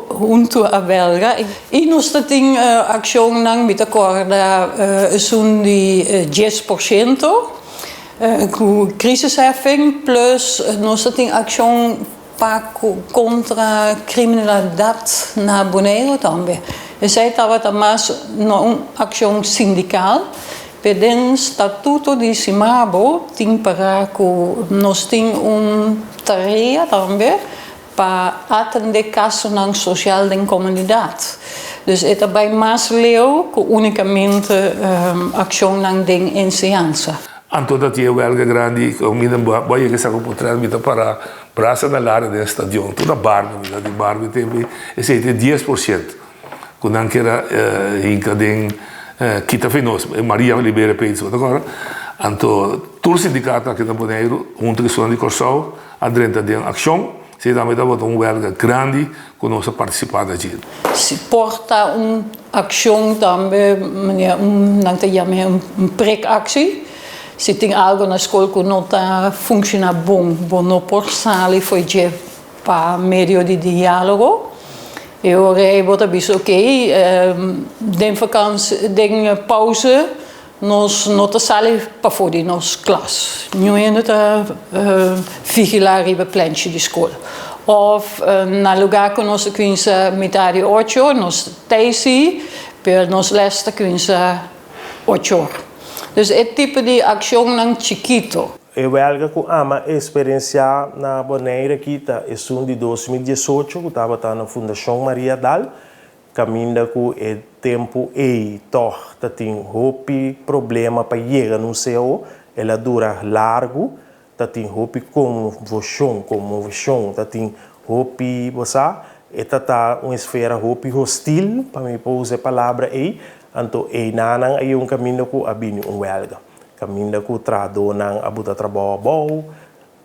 huntu a wèlga i nos ta tin akshonnan, mi ta kòrda esun di 10% ku krisisheffing plus nos ta tin akshon pa ku kontra kriminalidat na Boneiru tambe. Esei tabata mas no un akshon sindikal, pero den statuto di Simabo tin pará ku nos tin un tarea tambe pa atendé kasonan sosial den komunidat. Dus e ta bai mas leu ku únikamente akshonnan den enseñansa. Anto ta tin e wèlga grandi ku mi nan bo a yega sa ku por mi ta para brasa na lara den stadion tur na barba mi ta tin barba e tempu ei esei ta e 10% ku nan kier a hinka den kita fi nos Maria Liberia Peetz bo ta kòrda anto tur sindikato aki na Boneiru huntu ku esunnan di Kòrsou a drenta den akshon esei tambe tabata un wèlga grandi ku nos a partisipá na dje. Si por ta un akshon tambe manera un nan ta yam'é un prikaksie. Si tin algo na skol ku no ta funshoná bon, bo no por sali fo'i dje pa medio di diálogo. E ora ei bo ta bisa okey, den vakansi, den pauze nos no ta sali pafó di nos klas. Niun hende ta vigilá riba plenchi di skol. Òf na lugá ku nos ta kuminsá mitar di ocho, nos ta sí, pero nos lès ta kuminsá ocho or. Dus e tipo di akshonnan chikito. E wèlga ku ama eksperensiá na Bonaire aki ta esun di 2018 ku tabata na Fundashon Maria Dal, kaminda ku e tempu ei tòg ta tin hopi problema pa yega na un cao, el a dura largu, ta tin hopi konvoshon, konmoveshon, ta tin hopi, bo sa, e ta ta un esfera hopi hostil, pa mi por usa e palabra ei, anto einanan a yega un kaminda ku a bini un wèlga, kaminda ku trahadónan a buta trabou abou,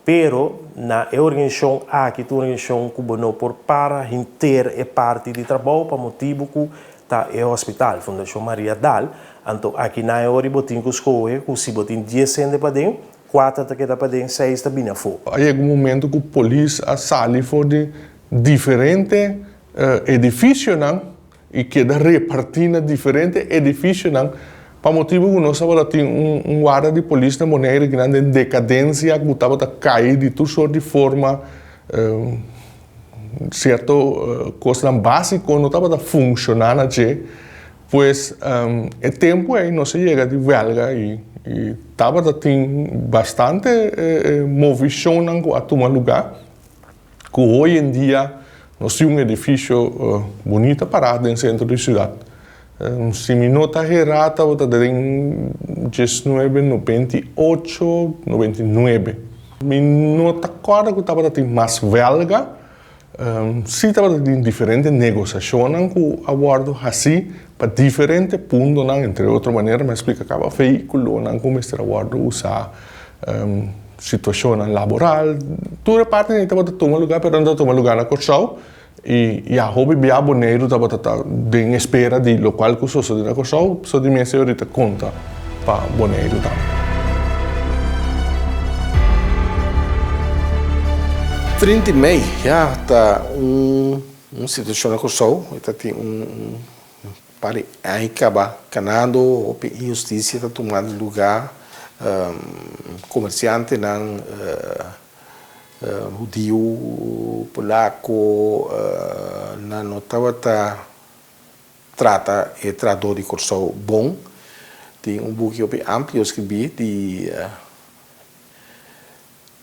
pero na e organisashon aki ta un organisashon ku bo no por para henter e parti di trabou pa motibu ku ta e hospital, Fundashon Maria Dal, anto aki nan e ora bo tin ku skohe ku si bo tin dies hende paden, Kuater ta keda paden, seis ta bini afó. A yega un momento ku polis a sali for di diferente edifisionan i keda repartí na diferente edifisionan pa motibu ku nos tabata tin un warda di polis na Bonaire kinan den dekadensia ku tabata kai di tur sort di forma, sierto kosnan básiko no tabata funshoná na dje. Pues e tempu ei nos a yega di wèlga i tabata tin bastante movishonnan ku a tuma lugá ku hoy en dia nos tin un edifisio bunita pará den sentro di siudat. Si mi no ta herá tabata den diesnuebe 98, 99. Mi no ta kòrda ku tabata tin mas wèlga. Sí tabata tin diferente negosiashonnan ku a wòrdu hasí pa diferente puntonan, entre otro manera mi a splika kaba vehíkulonan ku mester a wòrdu usá, situashonnan laboral, tur e parti ei tabata tuma lugá pero no ta tuma lugá na Kòrsou i ya hopi bia Boneiru tabata ta den espera di lokual ku sosodé na Kòrsou, so di mes e orita konta pa Boneiru tambe. 30 di mei ya ta un un situashon na Kòrsou e ta tin un par di aña kaba kanando hopi inhustisia ta tumando lugá komersiantenan hudiu polako nan no tabata Trata e trahadó di Kòrsou bon. Tin un buki hopi amplio skibí di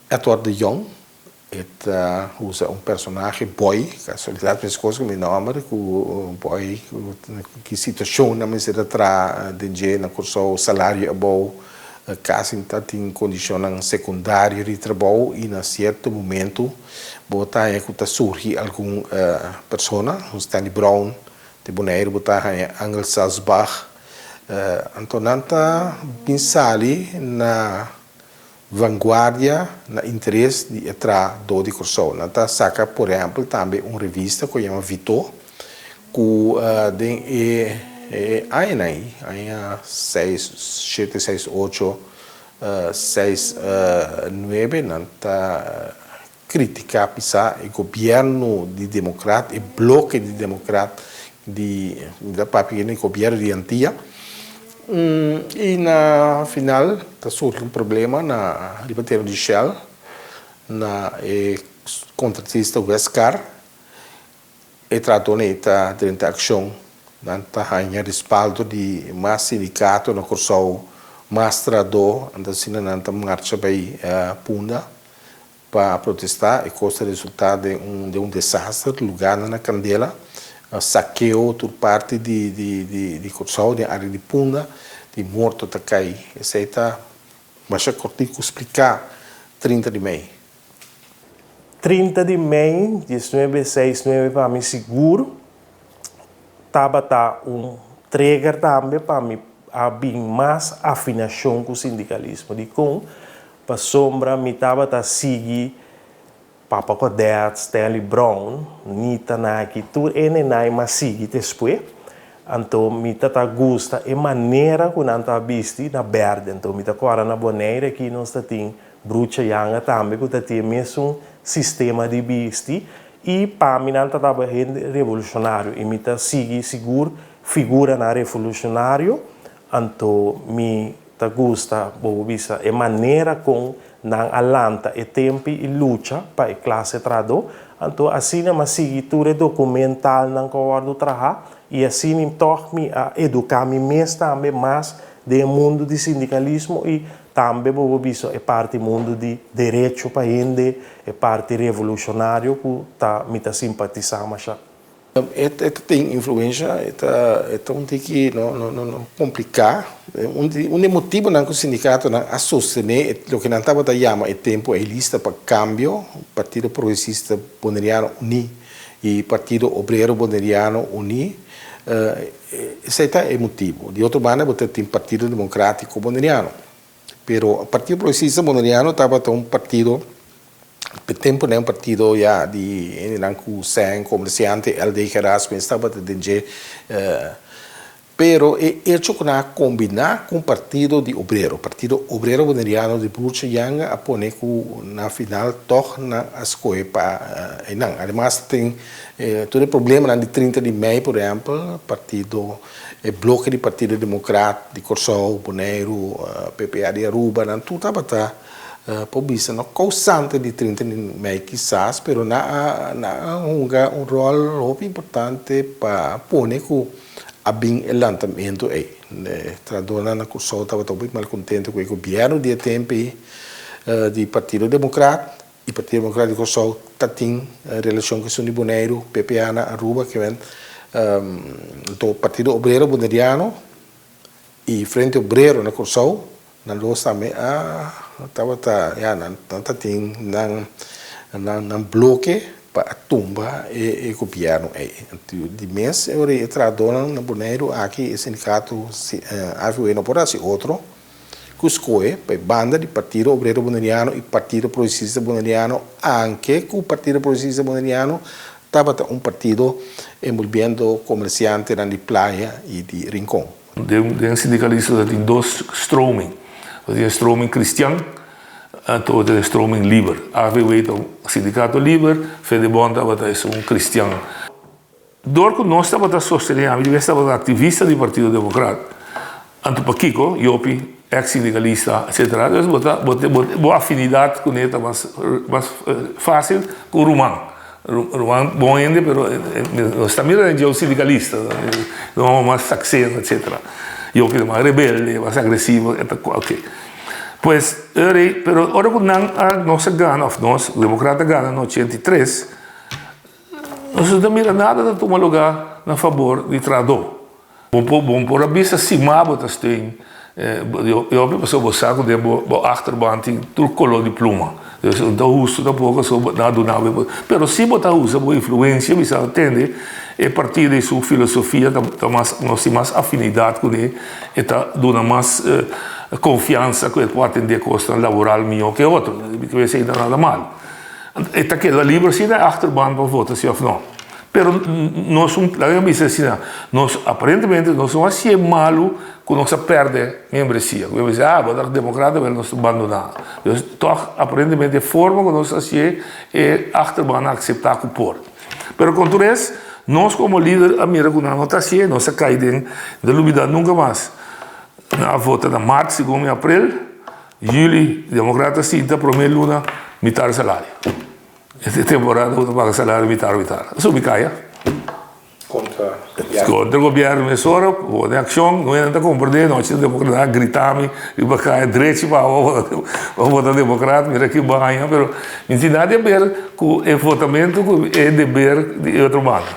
Edward de Jong. E ta usa un personahe, Boy, kasualidat meskos ku mi nòmber, ku Boy ki situashonnan mester ta traha den dje na Kòrsou, salario abou, kasi ta tin kondishonnan sekundario di trabou i na sierto momentu Bo ta haña ku ta surgi algun persona, un Stanley Brown, di Boneiru bo ta haña Angel Salsbach. Anto nan ta bin sali na vanguardia, na interes di e trahadó di Kòrsou. Nan ta saka por ehèmpel tambe un revista ku a yama Vitó, ku den e añanan ei, aña seis, shete, seis, ocho, Seis nuebe nan ta kritiká pisá e gobièrnu di Demokrat, e bloke di Demokrat di, mi ta papia di gobièrnu di Antia. I na final ta surgi un problema na riba tereno di Shell na e kontratista Westcar. E tratonan ei ta drenta akshon. Nan ta haña respaldo di mas sindikato na Kòrsou, mas trahadó, anto asina nan ta marcha bai Punda pa protestá. E kos ta resultá den un den un desaster, lugánan na kandela, sakeo tur parti di di di Kòrsou den área di Punda, di morto ta kai. Esei ta masha kòrtiku spliká 30 di mei. 30 di mei diesnuebe seis nuebe pa mi sigur tabata un trigger tambe pa mi a bin mas afinashon ku sindikalismo. Dikon? Pasobra mi tabata sigui Papa Godett, Stanley Brown, Nita Naki, tur e nenai m'a sigui despues. Anto mi ta ta gusta e manera ku nan ta bisti na berde. Anto mi ta kòrda na Bonaire aki nos ta tin Brucha Yanga tambe ku ta tin e mesun sistema di bisti i pa mi nan ta tabata hende revolushonario i mi ta sigui sigur figuranan revolushonario anto mi ta gusta bo por bisa e manera kon nan a lanta e tempi i lucha pa e klase trahadó anto asina mi a sigui tur e dokumentalnan ku a wòrdu traha i asina tòg mi a eduká mi mes tambe mas den e mundu di sindikalismo i Tambe bo por bisa e parti mundu di derecho pa hende, e parti revolucionario cu ta mi ta simpatisa masha. E ta tin influencia, e ta e ta un tiki no no no complica. Un di un di e motibonan cu sindicatonan a sostene e loke nan tabata yama e tempo ei lista pa cambio, Partido Progresista Boneriano Uní y Partido Obrero Boneriano Uní, Esei ta e motibu. Di otro banda bo ta tin Partido Democratico Boneriano. Pero Partido Progresista Boneriano tabata un partido, p'e temponan un partido ya di hendenan ku sèn, komersiante, LD Gerasmes tabata den dje. Pero e echo ku nan a kombiná ku un partido di obrero, Partido Obrero Boneriano di Broertje Janga a pone ku na final tòg nan a skohe pa einan. Ademas tin Tur e problemanan di 30 di mei, por ehèmpel, partido, e bloke di Partido Demokrat di Kòrsou, Boneiru, PPA di Aruba, nan tur tabata por bisa no kousante di 30 di mei kisas, pero nan a nan a hunga un ròl hopi importante pa pone ku a bin e lantamentu ei. E trahadónan na Kòrsou tabata hopi malkontento ku e gobièrnu di e tempu ei di Partido Demokrat. E Partido Democrat di Kòrsou ta tin relashon ku esun di Boneiru, PPA na Aruba, kimen anto Partido Obrero Boneriano i Frente Obrero na Kòrsou nan los tambe a tabata ya nan ta tin nan nan bloke pa a tumba e gobièrnu ei. Anto di mes e ora ei e trahadónan na Boneiru aki e sindikato AVW no por hasi otro. ku skohe pa e banda di Partido Obrero Boneriano i Partido Progresista Boneriano, anke ku Partido Progresista Boneriano tabata un partido enbolbiendo komersiantenan di Playa i di Rincon. Den sindikalismo ta tin dos stroming, ta tin e stroming kristian anto ta tin e stroming liber. AVW ta un sindikato liber, Fedebon tabata esun kristian. Dor ku nos tabata sostené ami di bes tabata aktivista di Partido Demokrat, anto pakiko Jopi, eks sindikalista etsetera, dus bo ta bo bo afinidat kuné ta mas mas fásil ku ruman. Ruman bon hende pero nos ta mira den dje un sindikalista, un hòmber mas sakseno etsetera. Jopi ta mas rebelde, mas agresivo, e ta oke. Pues pero ora ku nan a nos a gana òf nos demokrat a gana na 83. Nos no ta mira nada ta tuma lugá na fabor di trahadó. Bo por bo por a bisa sima bo ta steun Joppie pasobra bo sa ku den bo bo achterban tin tur koló di pluma. Dus no ta hustu tampoko pasobra nan a duna bo e Pero si bo ta usa bo influensia bisa tende e partido i su filosofia ta ta mas nos tin mas afinidat kuné e ta duna mas konfiansa ku e por atendé kosnan laboral mihó ke otro. Mi ta pensa ei ta nada mal. E ta keda liber si na e achterban pa vota si of no. Pero nos un, laga mi bisa asina, nos aparentemente nos no hasié malu ku nos a pèrdè miembresia. Ku mi a bisa, ah, bo ta demokrata, pero nos ta bandoná. Dus tòg aparentemente e forma ku nos hasié e achterban a akseptá ku por. Pero kon tur es, nos komo lider a mira ku nan no ta hasié, nos a kai den, no ta lubidá nunka mas. Nan a vota na mart, segun mi aprel, yüli, demokrata sinta promé luna mitar salario. E temporada ku ta paga salario mitar mitar. A subi kaya. Kontra Kontra gobièrnu mesora, pone akshon, no hende ta komprendé, nochi demokrat a grita mi riba kaya drechi pa bo pa vota demokrat, mira ki baña, pero mi tin nada di haber ku e votamentu ku e deber di e otro banda.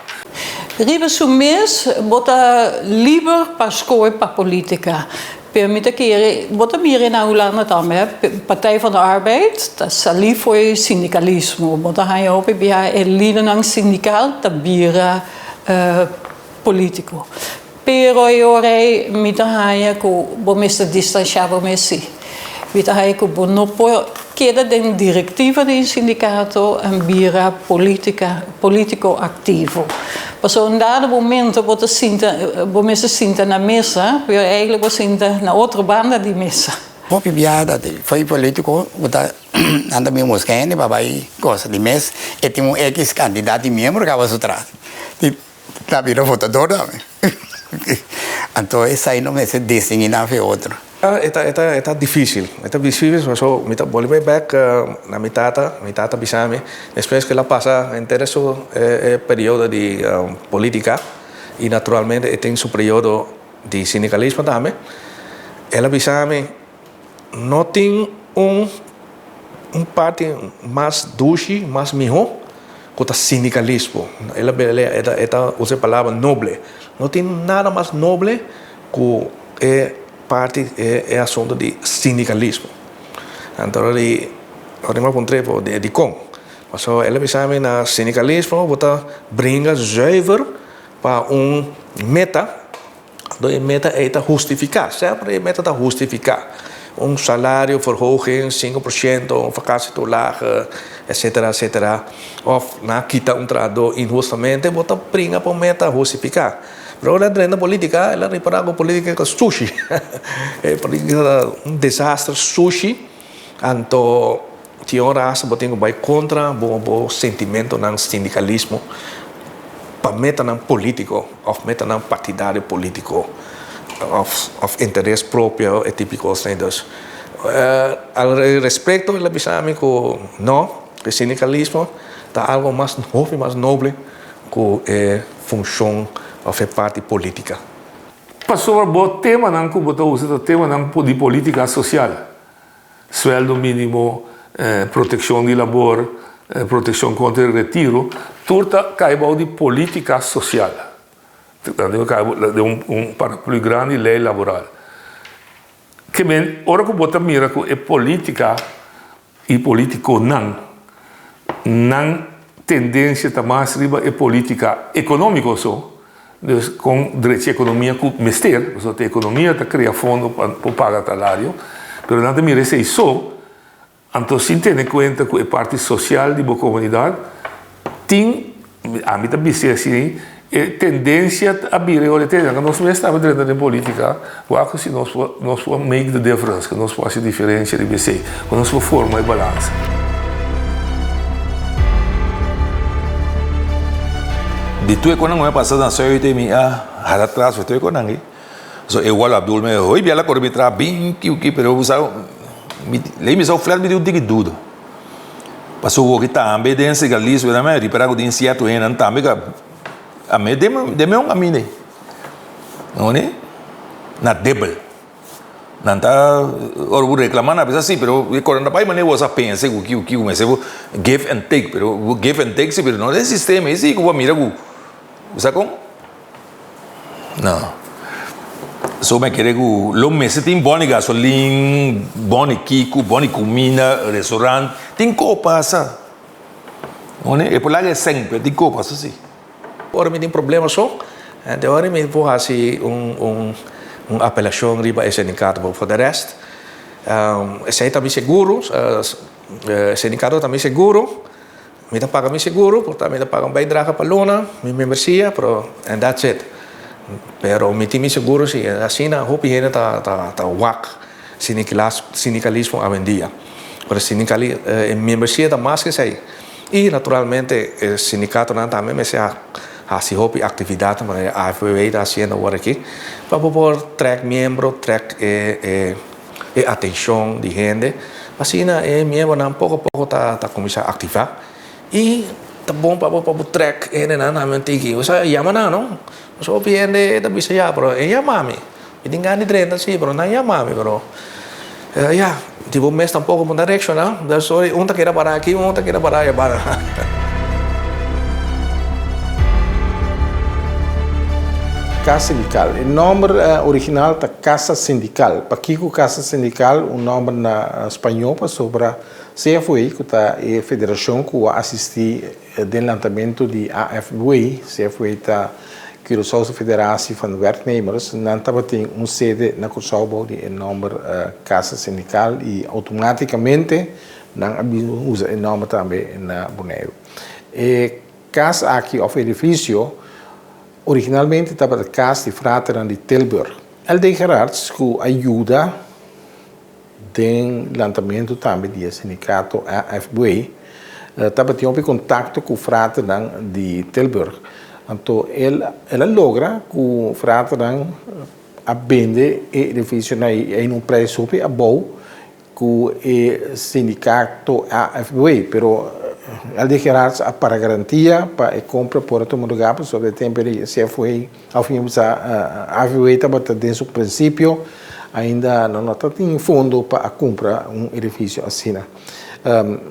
Riba su mes bo ta liber pa skohe pa politica. Pero mi ta kere, bo ta mira na Hulanda tambe, Partij van de Arbeid ta salí for e sindikalismo. Bo ta haña hopi bia e lidernan sindikal ta bira polítiko. Pero e ora ei mi ta haña ku bo mester distanshá bo mes sí. Mi ta haña ku bo no por keda den direktiva di un sindikato en bira politica, politico aktivo. Pasobra un dado momento bo ta sinta, bo mester sinta na mesa, pero eigenlijk bo sinta na otro banda di mesa. Hopi biaha ta fo'i politico bo ta nan ta bin busca hende pa bai cosa di mes e tin un equis cantidad di miembro caba su tras di ta bira votador tambe anto esai no mester distingui nan fe otro. E ta e ta e ta dificil e ta dificil paso mi ta bolbe bek na mi tata mi tata bisa mi despues ke el a pasa henter su e periodo di politica y naturalmente e tin su periodo di sindicalismo tambe el a bisa mi no tin un un parti mas dushi mas miho ku ta sindicalismo el a e ta usa e palabra noble no tin nada mas noble ku e parti e e asunto di sindicalismo. Anto ora di ora mi a puntr'é por dikon. Pasobra el a bisa mi na sindicalismo bo ta bringa zuiver pa un meta, anto e meta ei ta hustifiká, semper e meta ta hustifiká. Un salario verhoging 5%, un vakantietoelage, etcetera, etcetera. Òf nan a kita un trahadó inhustamente, bo ta bringa pa un meta hustifiká. Pero ora el a drenta politica, el a ripara cu politica ta sushi. E politica ta un desaster sushi. Anto tin ora hasta bo tin cu bay contra bo bo sentimentonan sindicalismo pa metanan politico of metanan partidario politico of of interes propio e tipo cosnan. Dus al respecto el a bisa mi cu no, e sindicalismo ta algo mas hopi mas noble Ku e funshon òf e parti polítika. Pasobra bo temanan ku bo ta usa ta temanan di polítika sosial, suèldo mínimo, protekshon di labor, protekshon kontra e retiro, tur ta kai bou di polítika sosial. Nan tin ku kai den un paraplu grandi, lei laboral. Ke men, ora ku bo ta mira ku e polítika E politiconan, nan tendencia ta mas riba e politica economico so, dus con drecha economia cu mester, pasobra ta economia ta crea fondo pa por paga talario, pero nan ta mira esey so, anto sin tene cuenta cu e parti social di bo comunidad tin Ami ta bis'é así, e tendencia a bira e ora e tene, nos mes tambe drenta den politica, wak ku si nos por nos por make the difference, ku nos por hasi diferencia riba esei, ku nos por forma e balansa. Di tur e konan ku mi a pasa na Zuid mi a hala tras for tur e konan ei. So e wòl Abdul mi hoy bia la kore mi traha bin kiuki pero bo sa mi lei mi sa flat mi tin un tiki duda. Pasobra hopi tambe den sindikalismo nan a ripara ku tin sierto hendenan tambe ku a me den me un kaminda ei. No na debel. Nan ta ora bo reklama nan a bisa si pero e kos nan ta bai manera bo sa pensa ku kiu kiu mester bo give and take pero bo give and take si pero no den sistema ei si ku bo a mira ku bo sa kon. No. So mi a kere ku lo mester tin boni gasolin, boni kiku, boni kuminda, restaurant, tin ko pasa. E por laga e sèn pero tin ko pasa si. Ora mi tin problema so, te ora mi por hasi un un apelashon riba e sindikato, pero for de rest esei ta mi seguro, e sindikato ta mi seguro. Mi ta paga mi seguro, por ta mi ta paga un bijdrage pa luna, mi membresia, pero and that's it. Pero mi tin mi seguro si, asina hopi hende ta ta ta wak sindicalismo awendia. Pero sindicali e membresia ta mas ke esei. I naturalmente e sindicatonan tambe mester hasi hopi actividad manera AFBW ta haciendo awor aki pa bo por trek miembro, trek e e e atencion di hende. Asina e miembronan poco poco ta ta cuminsa activa y ta bon pa bo pa bo trek hendenan tambe un tiki. Osea yama nan no. Pasobra hopi hende ta bisa ya pero e yama mi. Mi tin gana di drenta si pero nan yama mi pero ya di bo mes tampoco bo ta reacciona. Sorry un ta keda para aki un ta keda para aya. Kas Sindikal. E nòmber original ta Casa Sindical. Pakiko Casa Sindical? Un nòmber na spañó pasobra CFUE, ku ta e federashon ku a asistí den lantamentu di AFBUE, CFUE ta Curaçaose Federatie van Werknemers, nan tabatin un sede na Kòrsou bou di e nòmber Casa Sindical i outomátikamente nan a bin usa e nòmber tambe na Boneiru. E kas aki òf edifisio originalmente tabata kas di fraternan di Tilburg. LD. Gerards ku a yuda den lantamentu tambe di e sindikato AFB tabatin hopi kontakto ku fraternan di Tilburg. Anto el el a logra ku fraternan a bende e edifisionan ei na un preis hopi abou ku e sindikato AFB, pero LD. Gerards a para garantia pa e kompra por a tuma lugá pasobra e tempu ei CFW òf mi bisa AFW tabata den su prinsipio ainda no no tabatin fondo pa a kumpra un edifisio asina.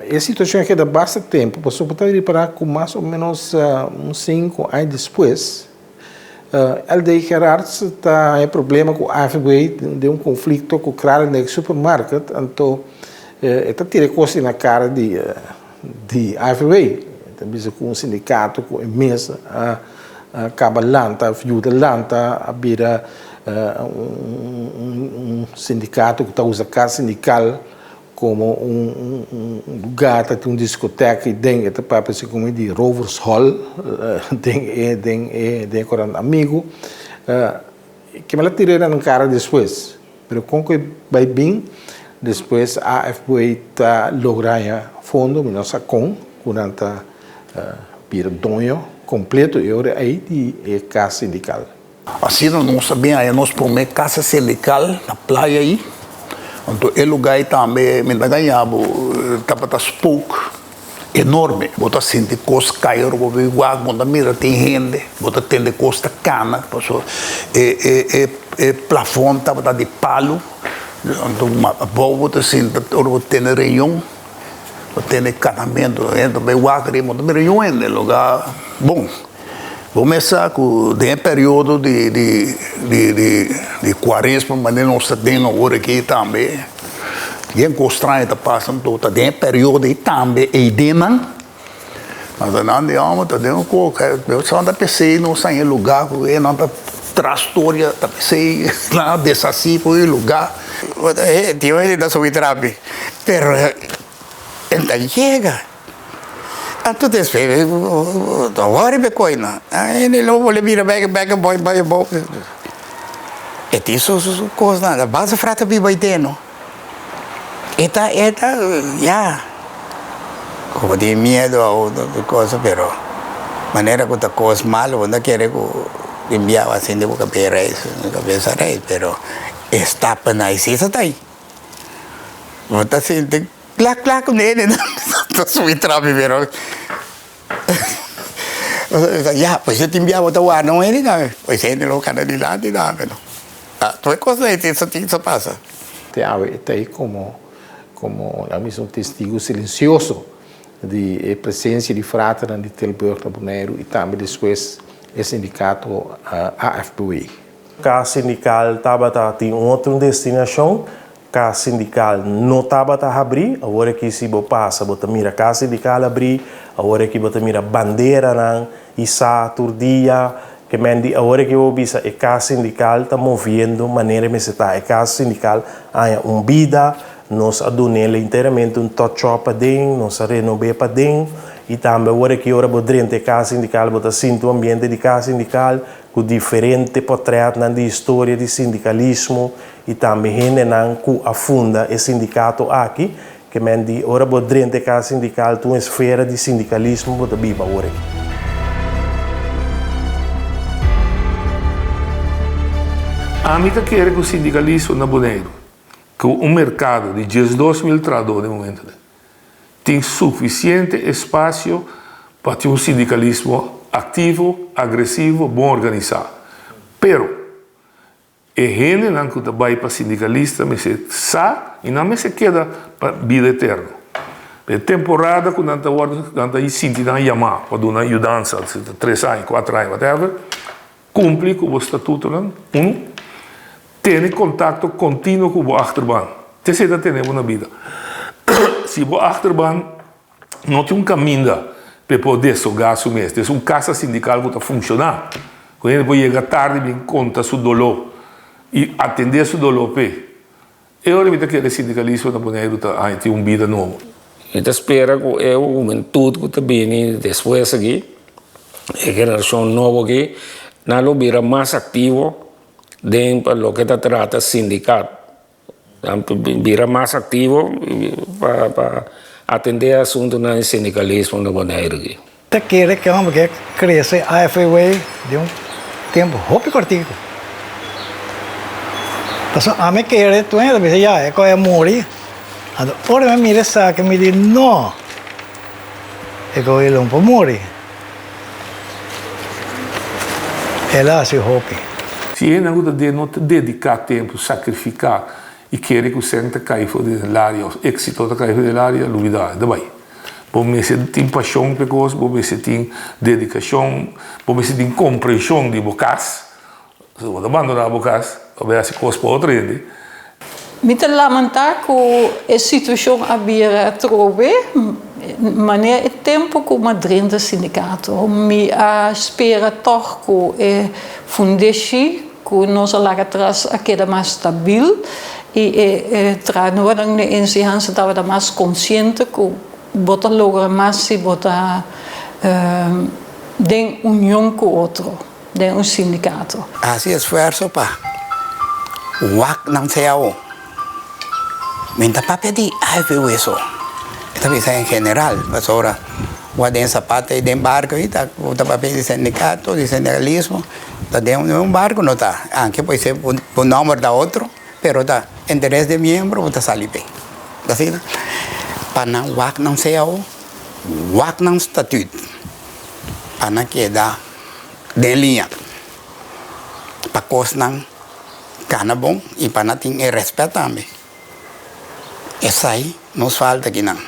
E situashon a keda basta tempu pasobra bo ta ripará ku mas o ménos un sinku aña despues LD. Gerards ta haña problema ku AFB den un konflikto ku Kralendijk Supermarket, anto e ta tira e kos na kara di di AFB. E ta bisa ku un sindikato ku e mes a kaba lanta òf yuda lanta a bira un sindikato ku ta usa kas sindikal Komo un lugar ta tin un diskotèk i den e ta papia segun mi di Rovers Hall den e den e den e korant Amigu. Ke mel a tira nan kara despues, pero kon ku e bai bin despues AFBA ta logra haña fondo, mi no sa kon ku nan ta bira doño kompleto e ora ei di e kas sindikal. Asina nos a bin haña nos promé kasa sindikal na playa ei. Anto e lugá ei tambe mi ta gaña bo tabata spook enorme. Bo ta sinti kos kai ora bo bin wak, bo ta mira tin hende, bo ta tende kos ta kana pasobra e e e e plafòn tabata di palu. Anto abou bo ta sinta ora bo tene reunion, bo tene kanamentu, hende ta bai wak riba, bo ta mira niun hende. Lugá bon. Bo mes sa ku den e periodo di di di di di kuaresma manera nos ta den awor aki tambe yen kos straño ta pasa anto ta den e periodo ei tambe e idenan anto nan di hòmber ta den un koka sa ta p'esei nos a haña lugá ku e nan ta tras storia ta p'esei nan a deshasí ku e lugá. Tin hende ta subi trapi pero e ta yega. Anto despues ta wòri p'e koina. Hende lo bolbe bira bèk bèk bai bai abou. E tin su su kosnan. Ta basta frata biba ei den no. E ta e ta ya. Ku tin miedu a otro cosa pero manera ku ta kos malo bo no ta kere ku tin biaha asin den bo kabes reis kabesa reis pero e stapnan ei si sa ta ei. Bo ta sinti. Klak klak nene ta subi trapi pero ya pues yo tin bia bo ta warda un hende tambe pues hende lo kana dilanti tambe no tur e kosnan ei tin sa pasa. Te awe e ta ei komo komo nan bisa un testigu silensioso di e presensia di fraternan di Tilburg na Boneiru i tambe despues e sindikato AFBW. Kas sindikal tabata tin un otro destinashon Kas sindikal no tabata habrí, awor aki si bo pasa bo ta mira kas sindikal habrí, awor aki bo ta mira banderanan hisá tur dia, ke men di awor aki bo bisa e kas sindikal ta moviendo manera e mester ta, e kas sindikal haña un bida, nos a dun'el enteramente un touch up paden, nos a renob'é paden. I tambe awor aki ora bo drenta e kas sindikal bo ta sinti un ambiente di kas sindikal ku diferente pòtrètnan di historia di sindikalismo i tambe hendenan ku a funda e sindikato aki. Ke men di ora bo drenta e kas sindikal ta un esfera di sindikalismo bo ta biba awor aki. Ami ta kere ku sindikalismo na Boneiru, ku un merkado di 12.000 trahadó den momentonan, tin sufisiente espasio pa tin un sindikalismo aktivo, agresivo, bon organisá. Pero, E hendenan ku ta bai pa sindikalista mester sa i nan mester keda pa bida eterno. E temporada ku nan ta wòrdu nan ta sinti nan yamá pa duna yudansa, si ta tres aña, kuater aña, whatever, kumpli ku bo statutonan, unu, tene kontakto kontinuo ku bo achterban. Esei ta tene bo na bida. Si bo achterban No tin un kaminda pa e por deshogá su mes. Des un kasa sindikal ku ta funshoná, ku hende por yega tardi bin konta su doló i atendé su doló p'e. E ora mi ta kere sindikalismo na Boneiru ta haña tin un bida nobo. Mi ta spera ku e hubentut ku ta bini despues aki, e generashon nobo aki, nan lo bira mas aktivo den pa loke ta trata sindikat. Nan bira mas aktivo pa atendé asuntunan di sindikalismo na Boneiru aki. Ta kere ke homber ke krese AFW den un tempu hopi kortiku. Pasobra ami kere tur hende ta bisa ya e kos a muri. Anto ora mi mira esaki mi di no, e kos lo no por muri. El a hasi hopi. Si e hende ku ta den no ta dediká tempu, sakrifiká i kere ku sèn ta kai for di den laria òf éksito ta kai for di den laria, lubidá, e ta bai. Bo mester tin pashon pa e kos, bo mester tin dedikashon, bo mester tin komprenshon di bo kas. Si bo ta bandoná bo kas, bo bai hasi kos pa otro hende. Mi ta lamentá ku e situashon a bira atrobe manera e tempu ku mi a drenta sindikato. Mi a spera tòg ku e fundeshi ku nos a laga atras a keda mas stabil i e trahadónan den enseñansa tabata mas konsiente ku bo ta logra mas si bo ta den union ku otro. Den un sindikato. Hasi esfuerso pa wak nan cao. Mi ta papia di AFW so. Mi ta bisa en general, pasobra wak den zapata i den barco i ta bo ta papia di sindikato, di sindikalismo, ta den un barco no ta, anke por ser bo nomber ta otro, pero ta interes di miembro bo ta sali p'e. Asina, pa nan wak nan cao, wak nan statuut, pa nan keda. Den liña pa kosnan kana bon i pa nan tin e rèspèt tambe. Esei nos falta kinan.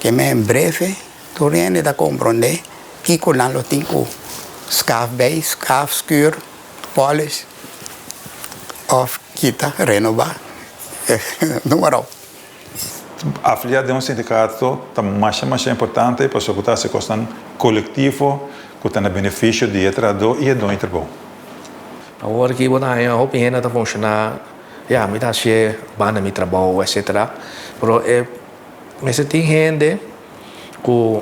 Ke men en breve tur hende ta komprondé kiko nan lo tin ku skaf bei, skaf, skür, polish òf kita, renobá, noem maar op. Afiliá den un sindikato ta masha masha importante pasobra ku ta hasi kosnan kolektivo ku ta na benefisio di e trahadó i e doño di trabou. Awor ki bo ta haña hopi hende ta funshoná, ya mi ta hasié banda mi trabou etcetera, pero e mester tin hende ku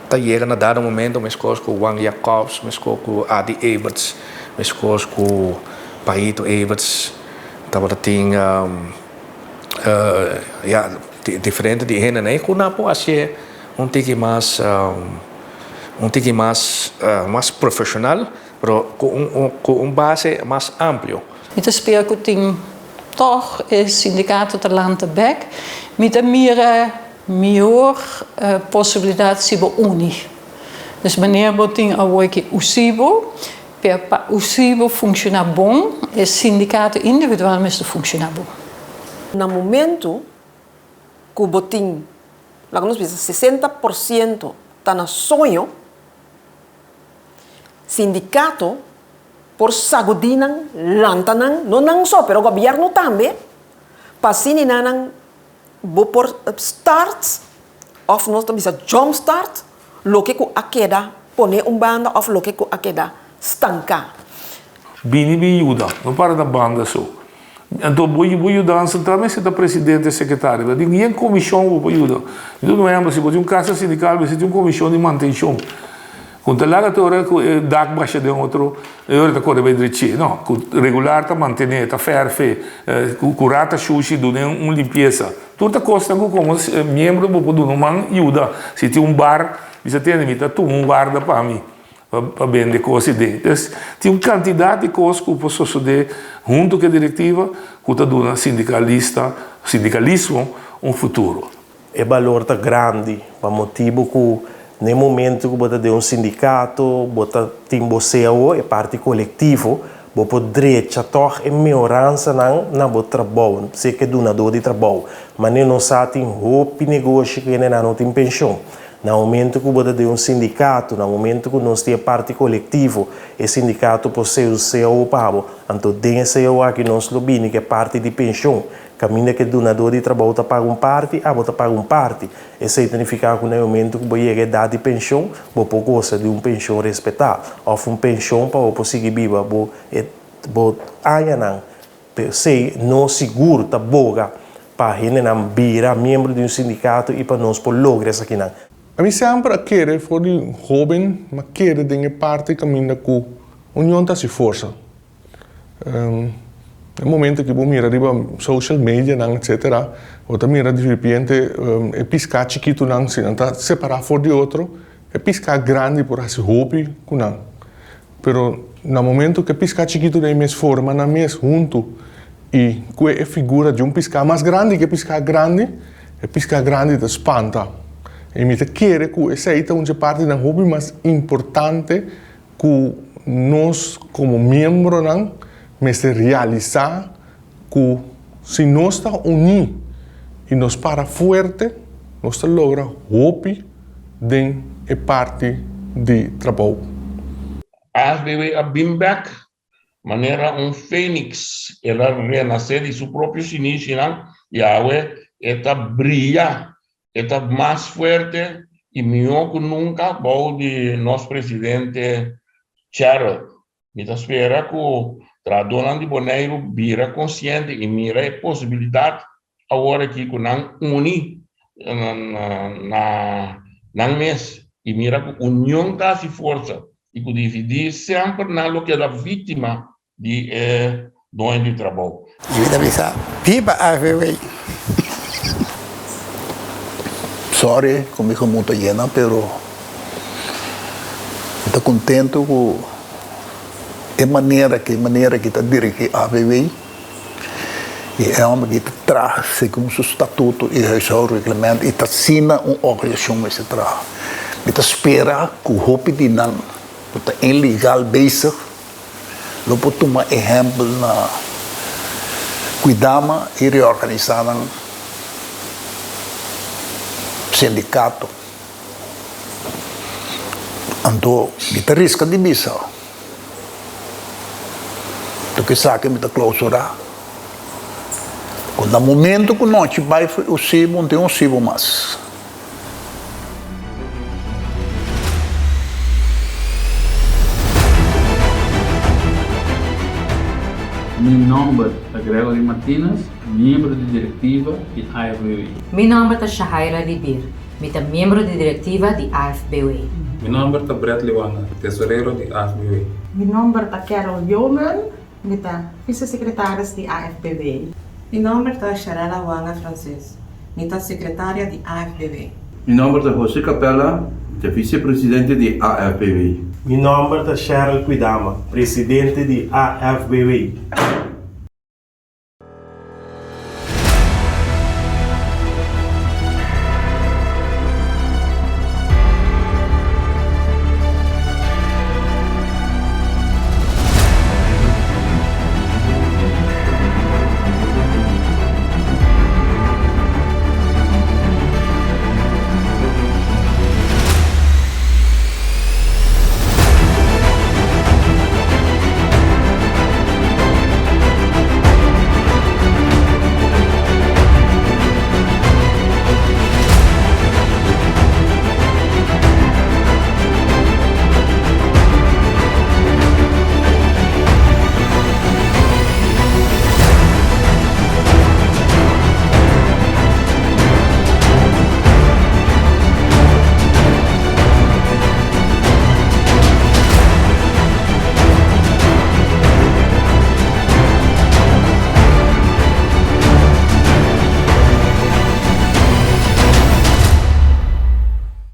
ta yega na dado momento meskos ku Juan Jacobs, meskos ku Adi Everts, meskos ku Paito Everts tabata tin. Ya diferente di hendenan e ku nan por hasié un tiki mas un tiki mas mas profeshonal pero ku un ku un base mas amplio. Mi ta spera ku tin tòg e sindikato ta lanta bèk. Mi ta mira mihor posibilidat si bo uni. Dus manera bo tin awor ki USIBO Pero pa USIBO funciona bon, e sindicato individual mester funciona bon. Na momento cu bo tin, laga nos bisa, 60% ta na soño, sindicato por sagudi nan, lanta nan, no nan so, pero gobierno tambe, pa asina nan bo por start of nos ta bisa jump start loke ku a keda pone un banda of loke ku a keda stanká. Bini bin yuda, no para na banda so. Anto bo bo yudansa ta mester ta presidente, sekretario, pero tin yen komishon ku por yuda. Mi ta duna un ehèmpel, si bo tin un kasa sindikal mester tin un komishon di mantenshon. Ku ta laga te ora ku e dak basha den otro, e ora ta kore bai drechi. No, ku regular ta mantené, ta fèrf'é, ku rata shushi dun'é un limpiesa. Tur ta kosnan ku komo miembro bo por duna un man yuda. Si tin un bar, bisa tende mi ta tuma un warda pa mi. Pa bende kos i den. Pues tin un kantidat di kos ku por sosodé huntu ku e direktiva ku ta duna sindikalista, sindikalismo un futuro. E balor ta grandi pa motibu ku na e momentu ku bo ta den un sindikato bo ta tin bo cao, e parti kolektivo, bo por drecha tòg e mehoransanan na bo trabou, sea ku e dunadó di trabou. Manera nos sa tin hopi negoshi ku hendenan no tin penshon. Na momento ku bo ta den un sindikato, na momento ku nos tin e parti kolektivo, e sindikato por ser un cao pa bo. Anto den e cao aki nos lo bini ku e parti di penshon. Kaminda ku e dunadó di trabou ta paga un parti, abo ta paga un parti. Esei ta nifiká ku na e momento ku bo yega edat di penshon, bo por gosa di un penshon respetá òf un penshon pa bo por sigui biba bo bo añanan. P'esei nos sigur ta boga pa hendenan bira miembro di un sindikato i pa nos por logra esakinan. Ami semper a kere for di hoben, m'a kere den e parti kaminda ku union ta hasi forsa. E momento ki bo mira riba social medianan etcetera, bo ta mira di ripiente e piská chikitunan si nan ta separá for di otro, e piská grandi por hasi hopi ku nan. Pero na momento ku e piská chikitu den e mes forma nan mes huntu i ku e figura di un piská mas grandi ku e piská grandi, e piská grandi ta spanta. I mi ta kere ku esei ta un dje partinan hopi mas importante ku nos komo miembronan mester realisá ku si nos ta uní i nos para fuerte, nos ta logra hopi den e parti di trabou. AFBW a bin bek manera un feniks, el a renasé di su propio sinishinan i awe e ta bria, e ta mas fuerte i mihó ku nunka bou di nos presidente Gerald. Mi ta spera ku trahadónan di Boneiru bira konsiente i mira e posibilidat awor aki ku nan uni na nan mes i mira ku union ta hasi forsa i ku dividí semper nan lo keda víktima di e doño di trabou. I mi ta bisa, Biba AVW! Sorry ku mi gemoed ta yena pero mi ta contento ku e manera ki manera ki ta dirigi AVW i e homber ki ta traha segun su statuto i huishoudreglement i ta asina un organisashon mester traha. Mi ta spera ku hopi di nan ku ta ilegal bezig Lo por tuma ehèmpel na Kuidama i reorganisá nan sindikato. Anto mi ta riska di bisa loke esaki mi ta klousurá ku na momento ku nochi bai for Usibo no tin Usibo mas. Mi nòmber ta Gregory Martinus, miembro di direktiva di AFBW. Mi nòmber ta Shahaira Libir, mi ta miembro di direktiva di AFBW. Mi nòmber ta Bradley Wanga, tesorero di AFBW. Mi nòmber ta Carol Yeoman, mi ta visesekretaris di AFBW. Mi nòmber ta Sharella Wanga Francis, Mi ta sekretaria di AFBW. Mi nòmber ta José Capella, mi ta visepresidente di AFBW. Mi nòmber ta Sheryl Kwidama, presidente di AFBW.